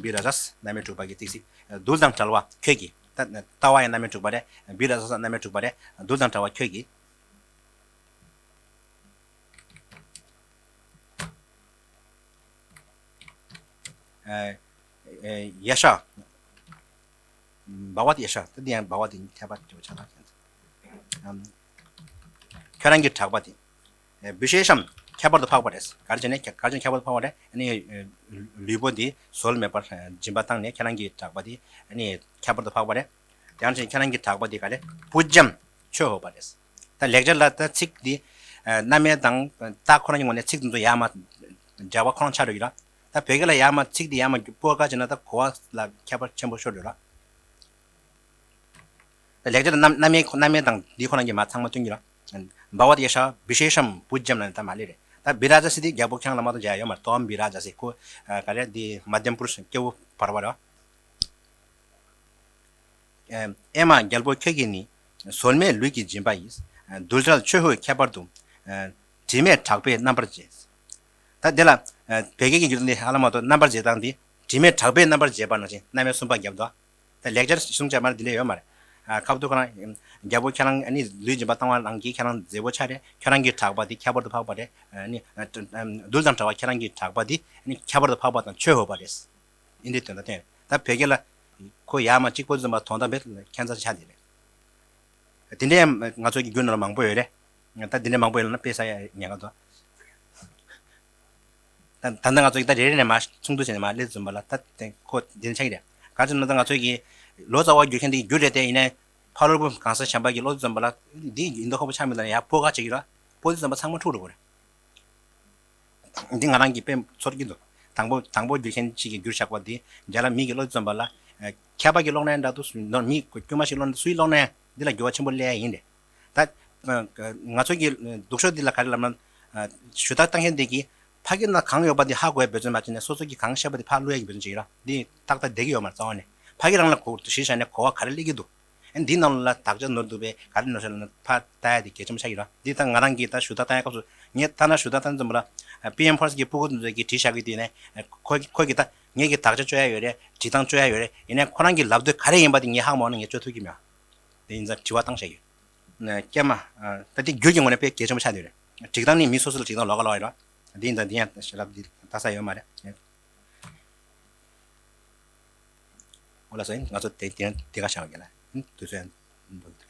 བི་ར་ཛ་ས་རྣམ་དབྱེ་དྲུག་པ་གི་ཚིག་ཚིག་རྡུལ་དང་བྲལ་བ་ཁྱོད་ཀྱིས། ད་ལྟ་བ་ཡང་རྣམ་དབྱེ་དྲུག་པ་རེད། བི་ར་ཛ་ས་རྣམ་དབྱེ་དྲུག་པ་རེད། རྡུལ་དང་བྲལ་བ་ཁྱོད་ཀྱིས། ཨ་ཨ་ཡེ་ཤ། བྷ་བ་ཏི་ཡེ་ཤ། ད་འདི་ཡང་བྷ་བ་ཏི་ཁྱད་པར་དུ་ཆགས་ལ། ཨམ་ཁྱོད་རང་གི་གྲགས་པ་དེ། ཨེ་བི་ཤེ་ཤམ། ཁྱད་པར་དུ་འཕགས་པ་རེད། ག་རེ་བྱས་ནས་ག་རེ་བྱས་ནས་ཁྱད་པར་དུ་འཕགས་པ་རེད། ཨ་ནི་ལུས་པོ་འདི་ཟོལ་མེད་པར་སྦྱིན་པ་བཏང་ནས་ཁྱེད་རང་གི་གྲགས་པ་དེ་ཨ་ནི་ཁྱད་པར་དུ་འཕགས་པ་རེད། དེ་ཡང་ཁྱེད་རང་གི་གྲགས་པ་དེ་ག་རེ། པུ་ཇམ། ཆོས་ཧོ་པ་རེད། ད་ལེགས་སྦྱར་ལ་ད་ཚིག་འདི་ཨ་རྣམ་དབྱེ་དང་རྟགས་ཁོ་རང་གི་ངོས་ནས་ཚིག་འདི་ཚོ་ཡར་མར་འབྲེལ་བ་ཁོ་རང་ཆགས་འགྲོ་གི་ར། ད་བོད་སྐད་ལ་ཡར་མར་ཚིག་འདི་ཡར་མར་སྤོ་དགའ་བྱས་ན་ད་གོ་བ་ལ་ཁྱད་པར་ཆེན་པོ་ཤོར་འགྲོ་ར། ད་ལེགས་སྦྱར་རྣམ་རྣམ་དབྱེ་རྣམ་དབྱེ་དང་འདི་ཁོ་རང་གི་མར་ཚང་མ་སྟོན་གྱི་ར། བྷ་བ་ཏི་ཡེ་ཤ་བི་ཤེ་ཤམ་བུ་ཇམ་ལ་ནི་ད་མ་ལེ་རེད། ད་བི་ར་ཛ་སི་འདི་རྒྱལ་པོ་ཁྱེད་རང་ལ་མ་གཏོགས་མཇལ་ཡ་ཡོད་མ་རེད། ཏོམ་བི་ར་ཛ་སི་ཁོ་ག་རེ་འདི་མ་དེམ་པུ་རུ་ཤ་སྐྱེ་བོ་བར་བ་ར། ཨེ་མ་རྒྱལ་པོ་ཁྱོད་ཀྱིས་ནི། ཟོལ་མེད་ལུས་ཀྱི་སྦྱིན་པ་ཡིས། རྡུལ་བྲལ་ཆོས་ཧོས་ཁྱད་པར་དུ། དྲི་མེད་གྲགས་པས་རྣམ་པར་མཛེས། ད་འདི་ལ་བོད་སྐད་ཀྱི་བསྒྱུར་འདི་ཧ་ལམ་མ་གཏོགས་རྣམ་པར་མཛེས་སྟངས་འདི་དྲི་མེད་གྲགས་པས་རྣམ་པར་མཛེས་པ་ནང་བཞིན་རྣམ་དབྱེ་གསུམ་པ་བརྒྱབ་འདུག་ད་ལེགས་སྦྱར་གཞུང་བཅས་མར་འདི་འདྲ་ཡོད་མ་རེད། ཁ་བསྡུ་ཁོ་རང་རྒྱལ་པོ་ཁྱེད་རང་ཨ་ནི་ལུས་སྦྱིན་པ་བཏང་བ་རང་གིས་ཁྱེད་རང་མཛེས་པོ་ཆགས་རེད། ཁྱོད་རང་གི་གྲགས་པ་འདི་ཁྱད་པར་དུ་འཕགས་པ་རེད། ཨ་ནི་རྡུལ་དང་བྲལ་བ་ཁྱེད་རང་གི་གྲགས་པ་འདི་ཨ་ནི་ཁྱད་པར་དུ་འཕགས་པ་དང་ཆོས་ཧོ་པ་རེད། འདི་འདྲའི་དོན་དག་བསྟན། ད་བོད་སྐད་ལ་ཁོ་ཡར་མར་གཅིག་པོ་འཛོམས་པ་དོན་དག་མེད་ཁྱད་མཚར་ཆགས་བསྡད་རེད། དེ་འདྲའི་ང་ཚོ་གི་རྒྱུད་ནང་ལ་མང་པོ་ཡོད་རེད། ད་དེ་འདྲའི་མང་པོ་ཡོད་ལབ་ན་དཔེ་ས་ཡ་ཉེན་ཁ་འདུག་ད་ད་ལྟ་ང་ཚོ་གི་ད་རེ་རེ་ནས་མར་ཚོགས་འདུ་བྱས་ནས་མར་སླེབས་ཙམ་པ་ལ་ད་དེ་ཁོ་དེ་ནས་ཆགས་ཀྱི་རེད། ག་ཚོད་ན་ད་ང་ཚོ་གི་ལོ་ཙཱ་བ་བསྒྱུར་མཁན་དེ་བསྒྱུར་རེད་དེ། ཡིན་ནའི་ཕ་བློ་བུ་གང་ས་གཞན་པ་གི་བློ་ཙམ་པ་ལ་འདི་ཡིན་མདོག་ཁ་པོ་ཆགས་མི་འདུག་ན། ཡར་སྤོ་ཁ་བྱེད་ཀྱི་རེད། སྤོ་དུས་ཙམ་པ་ཚང་མ་འཁྲུག་འགྲོ་གི་རེད། འདི་ང་རང་གིས་དཔེ་ཚོར་གྱི་འདུག། དང་པོ་དང་པོ་བསྒྱུར་མཁན་གཅིག་གིས་བསྒྱུར་བཞག་པ་འདི་རྒྱ་ལ་མི་གི་བློ་ཙམ་པ་ལ། ཨ། མཁས་པ་གི་ཀློག་ན་འདྲ་འདུག། ནོར་མི་དཀྱུས་མ་ཞིག་ཀློག་ན་སུའི་ཀློག་ན་འདི་ལ་འགྱུར་བ་ཆེན་པོ་སླེབས་ཡ་ཡིན་རེད། ད་ང་ཚོ་གི་སྡུག་ཤོས་འདི་ལ་ག་རེ་ལབ་ན། ཞུ་དག་བཏང་མཁན་དེ་གིས་ཕ་གི་ན་གང་ཡོད་པ་དེ་ཧ་གོ་ཡ་འབད་བརྩོན་མ་བྱས་ནས། སོ་སོ་གིས་གང་ཤེས་པ་དེ་ཕར་བླུག་ཡ་གི་འབད་བརྩོན་བྱེད་ཀྱི་རེད། འདི་ཏག་ཏག་བསྡད་ཀྱི་ཡོད་མ་རེད། རྩ་བ་ནས་ཕ་གི་རང་ལ་གོ་གཞི་བཞག་ནས་གོ་བ་ག་རེ་སླེབས་ཀྱི་འདུག། ཨ། འདིའི་ནང་ལ་དག་ཆ་ནོར་འདུག་པས། ག་རེ་ནོར་ཤག་ལབ་ན་ཕར་ལྟ་ཡ་དེ་གལ་ཆེན་པོ་ཆགས་ཀྱི་རེད། འདི་ད་ང་རང་གིས་ད་ཞུ་དག་བཏང་ཡ་སྐབས་སུ་ངས་ཐ་ན་ཞུ་དག་བཏང་ཙམ་པ་ལ་པི་ཨེམ་ཕོ་རེ་སི་ཊི་གི་སྤུ་གུ་དེ་ཚོ་གིས་བྲིས་བཞག་གི་དེ་ནས་ཁོ་ཁོ་གིས་ད་ངེད་ཀྱིས་དག་ཆ་བཅོས་ཡ་ཡོད་རེད། བྲིས་སྟངས་བཅོས་ཡ་ཡོད་རེད། ཡིན་ནའི་ཁོ་རང་གིས་ལབ་དུས་ག་རེ་ཡིན་པ་དེ་ངས་ཧ་མ་གོ་ན་ངས་བཅོས་ཐུབ་ཀྱི་མེད། དེ་ཡིན་ཙང་དྲི་བ་བཏང་བཞག་གི། ཀྱེ་མ། ད་དེ་སྒྱུར་གྱི་ངོས་ནས་དཔེ་གལ་ཆེན་པོ་ཆགས་བསྡད་རེད། བྲིས་སྟངས་ནི་མི་སོ་སོ་ལ་བྲིས་སྟངས་ལོགས་ཀ་ལོགས་ཡིན་རེད། འདི་ཡིན་ཙང་འདི་ཡང་ཞལ་ལག་འདི་ལྟ་ས་ཡོད་མ་རེད། འོ་ལགས་སོ། ང་ཚོ་དེ་དེ་དེ་ག་བྱ་བ་གི་ལ་དུས་ཚོད་ཡང་འདུག།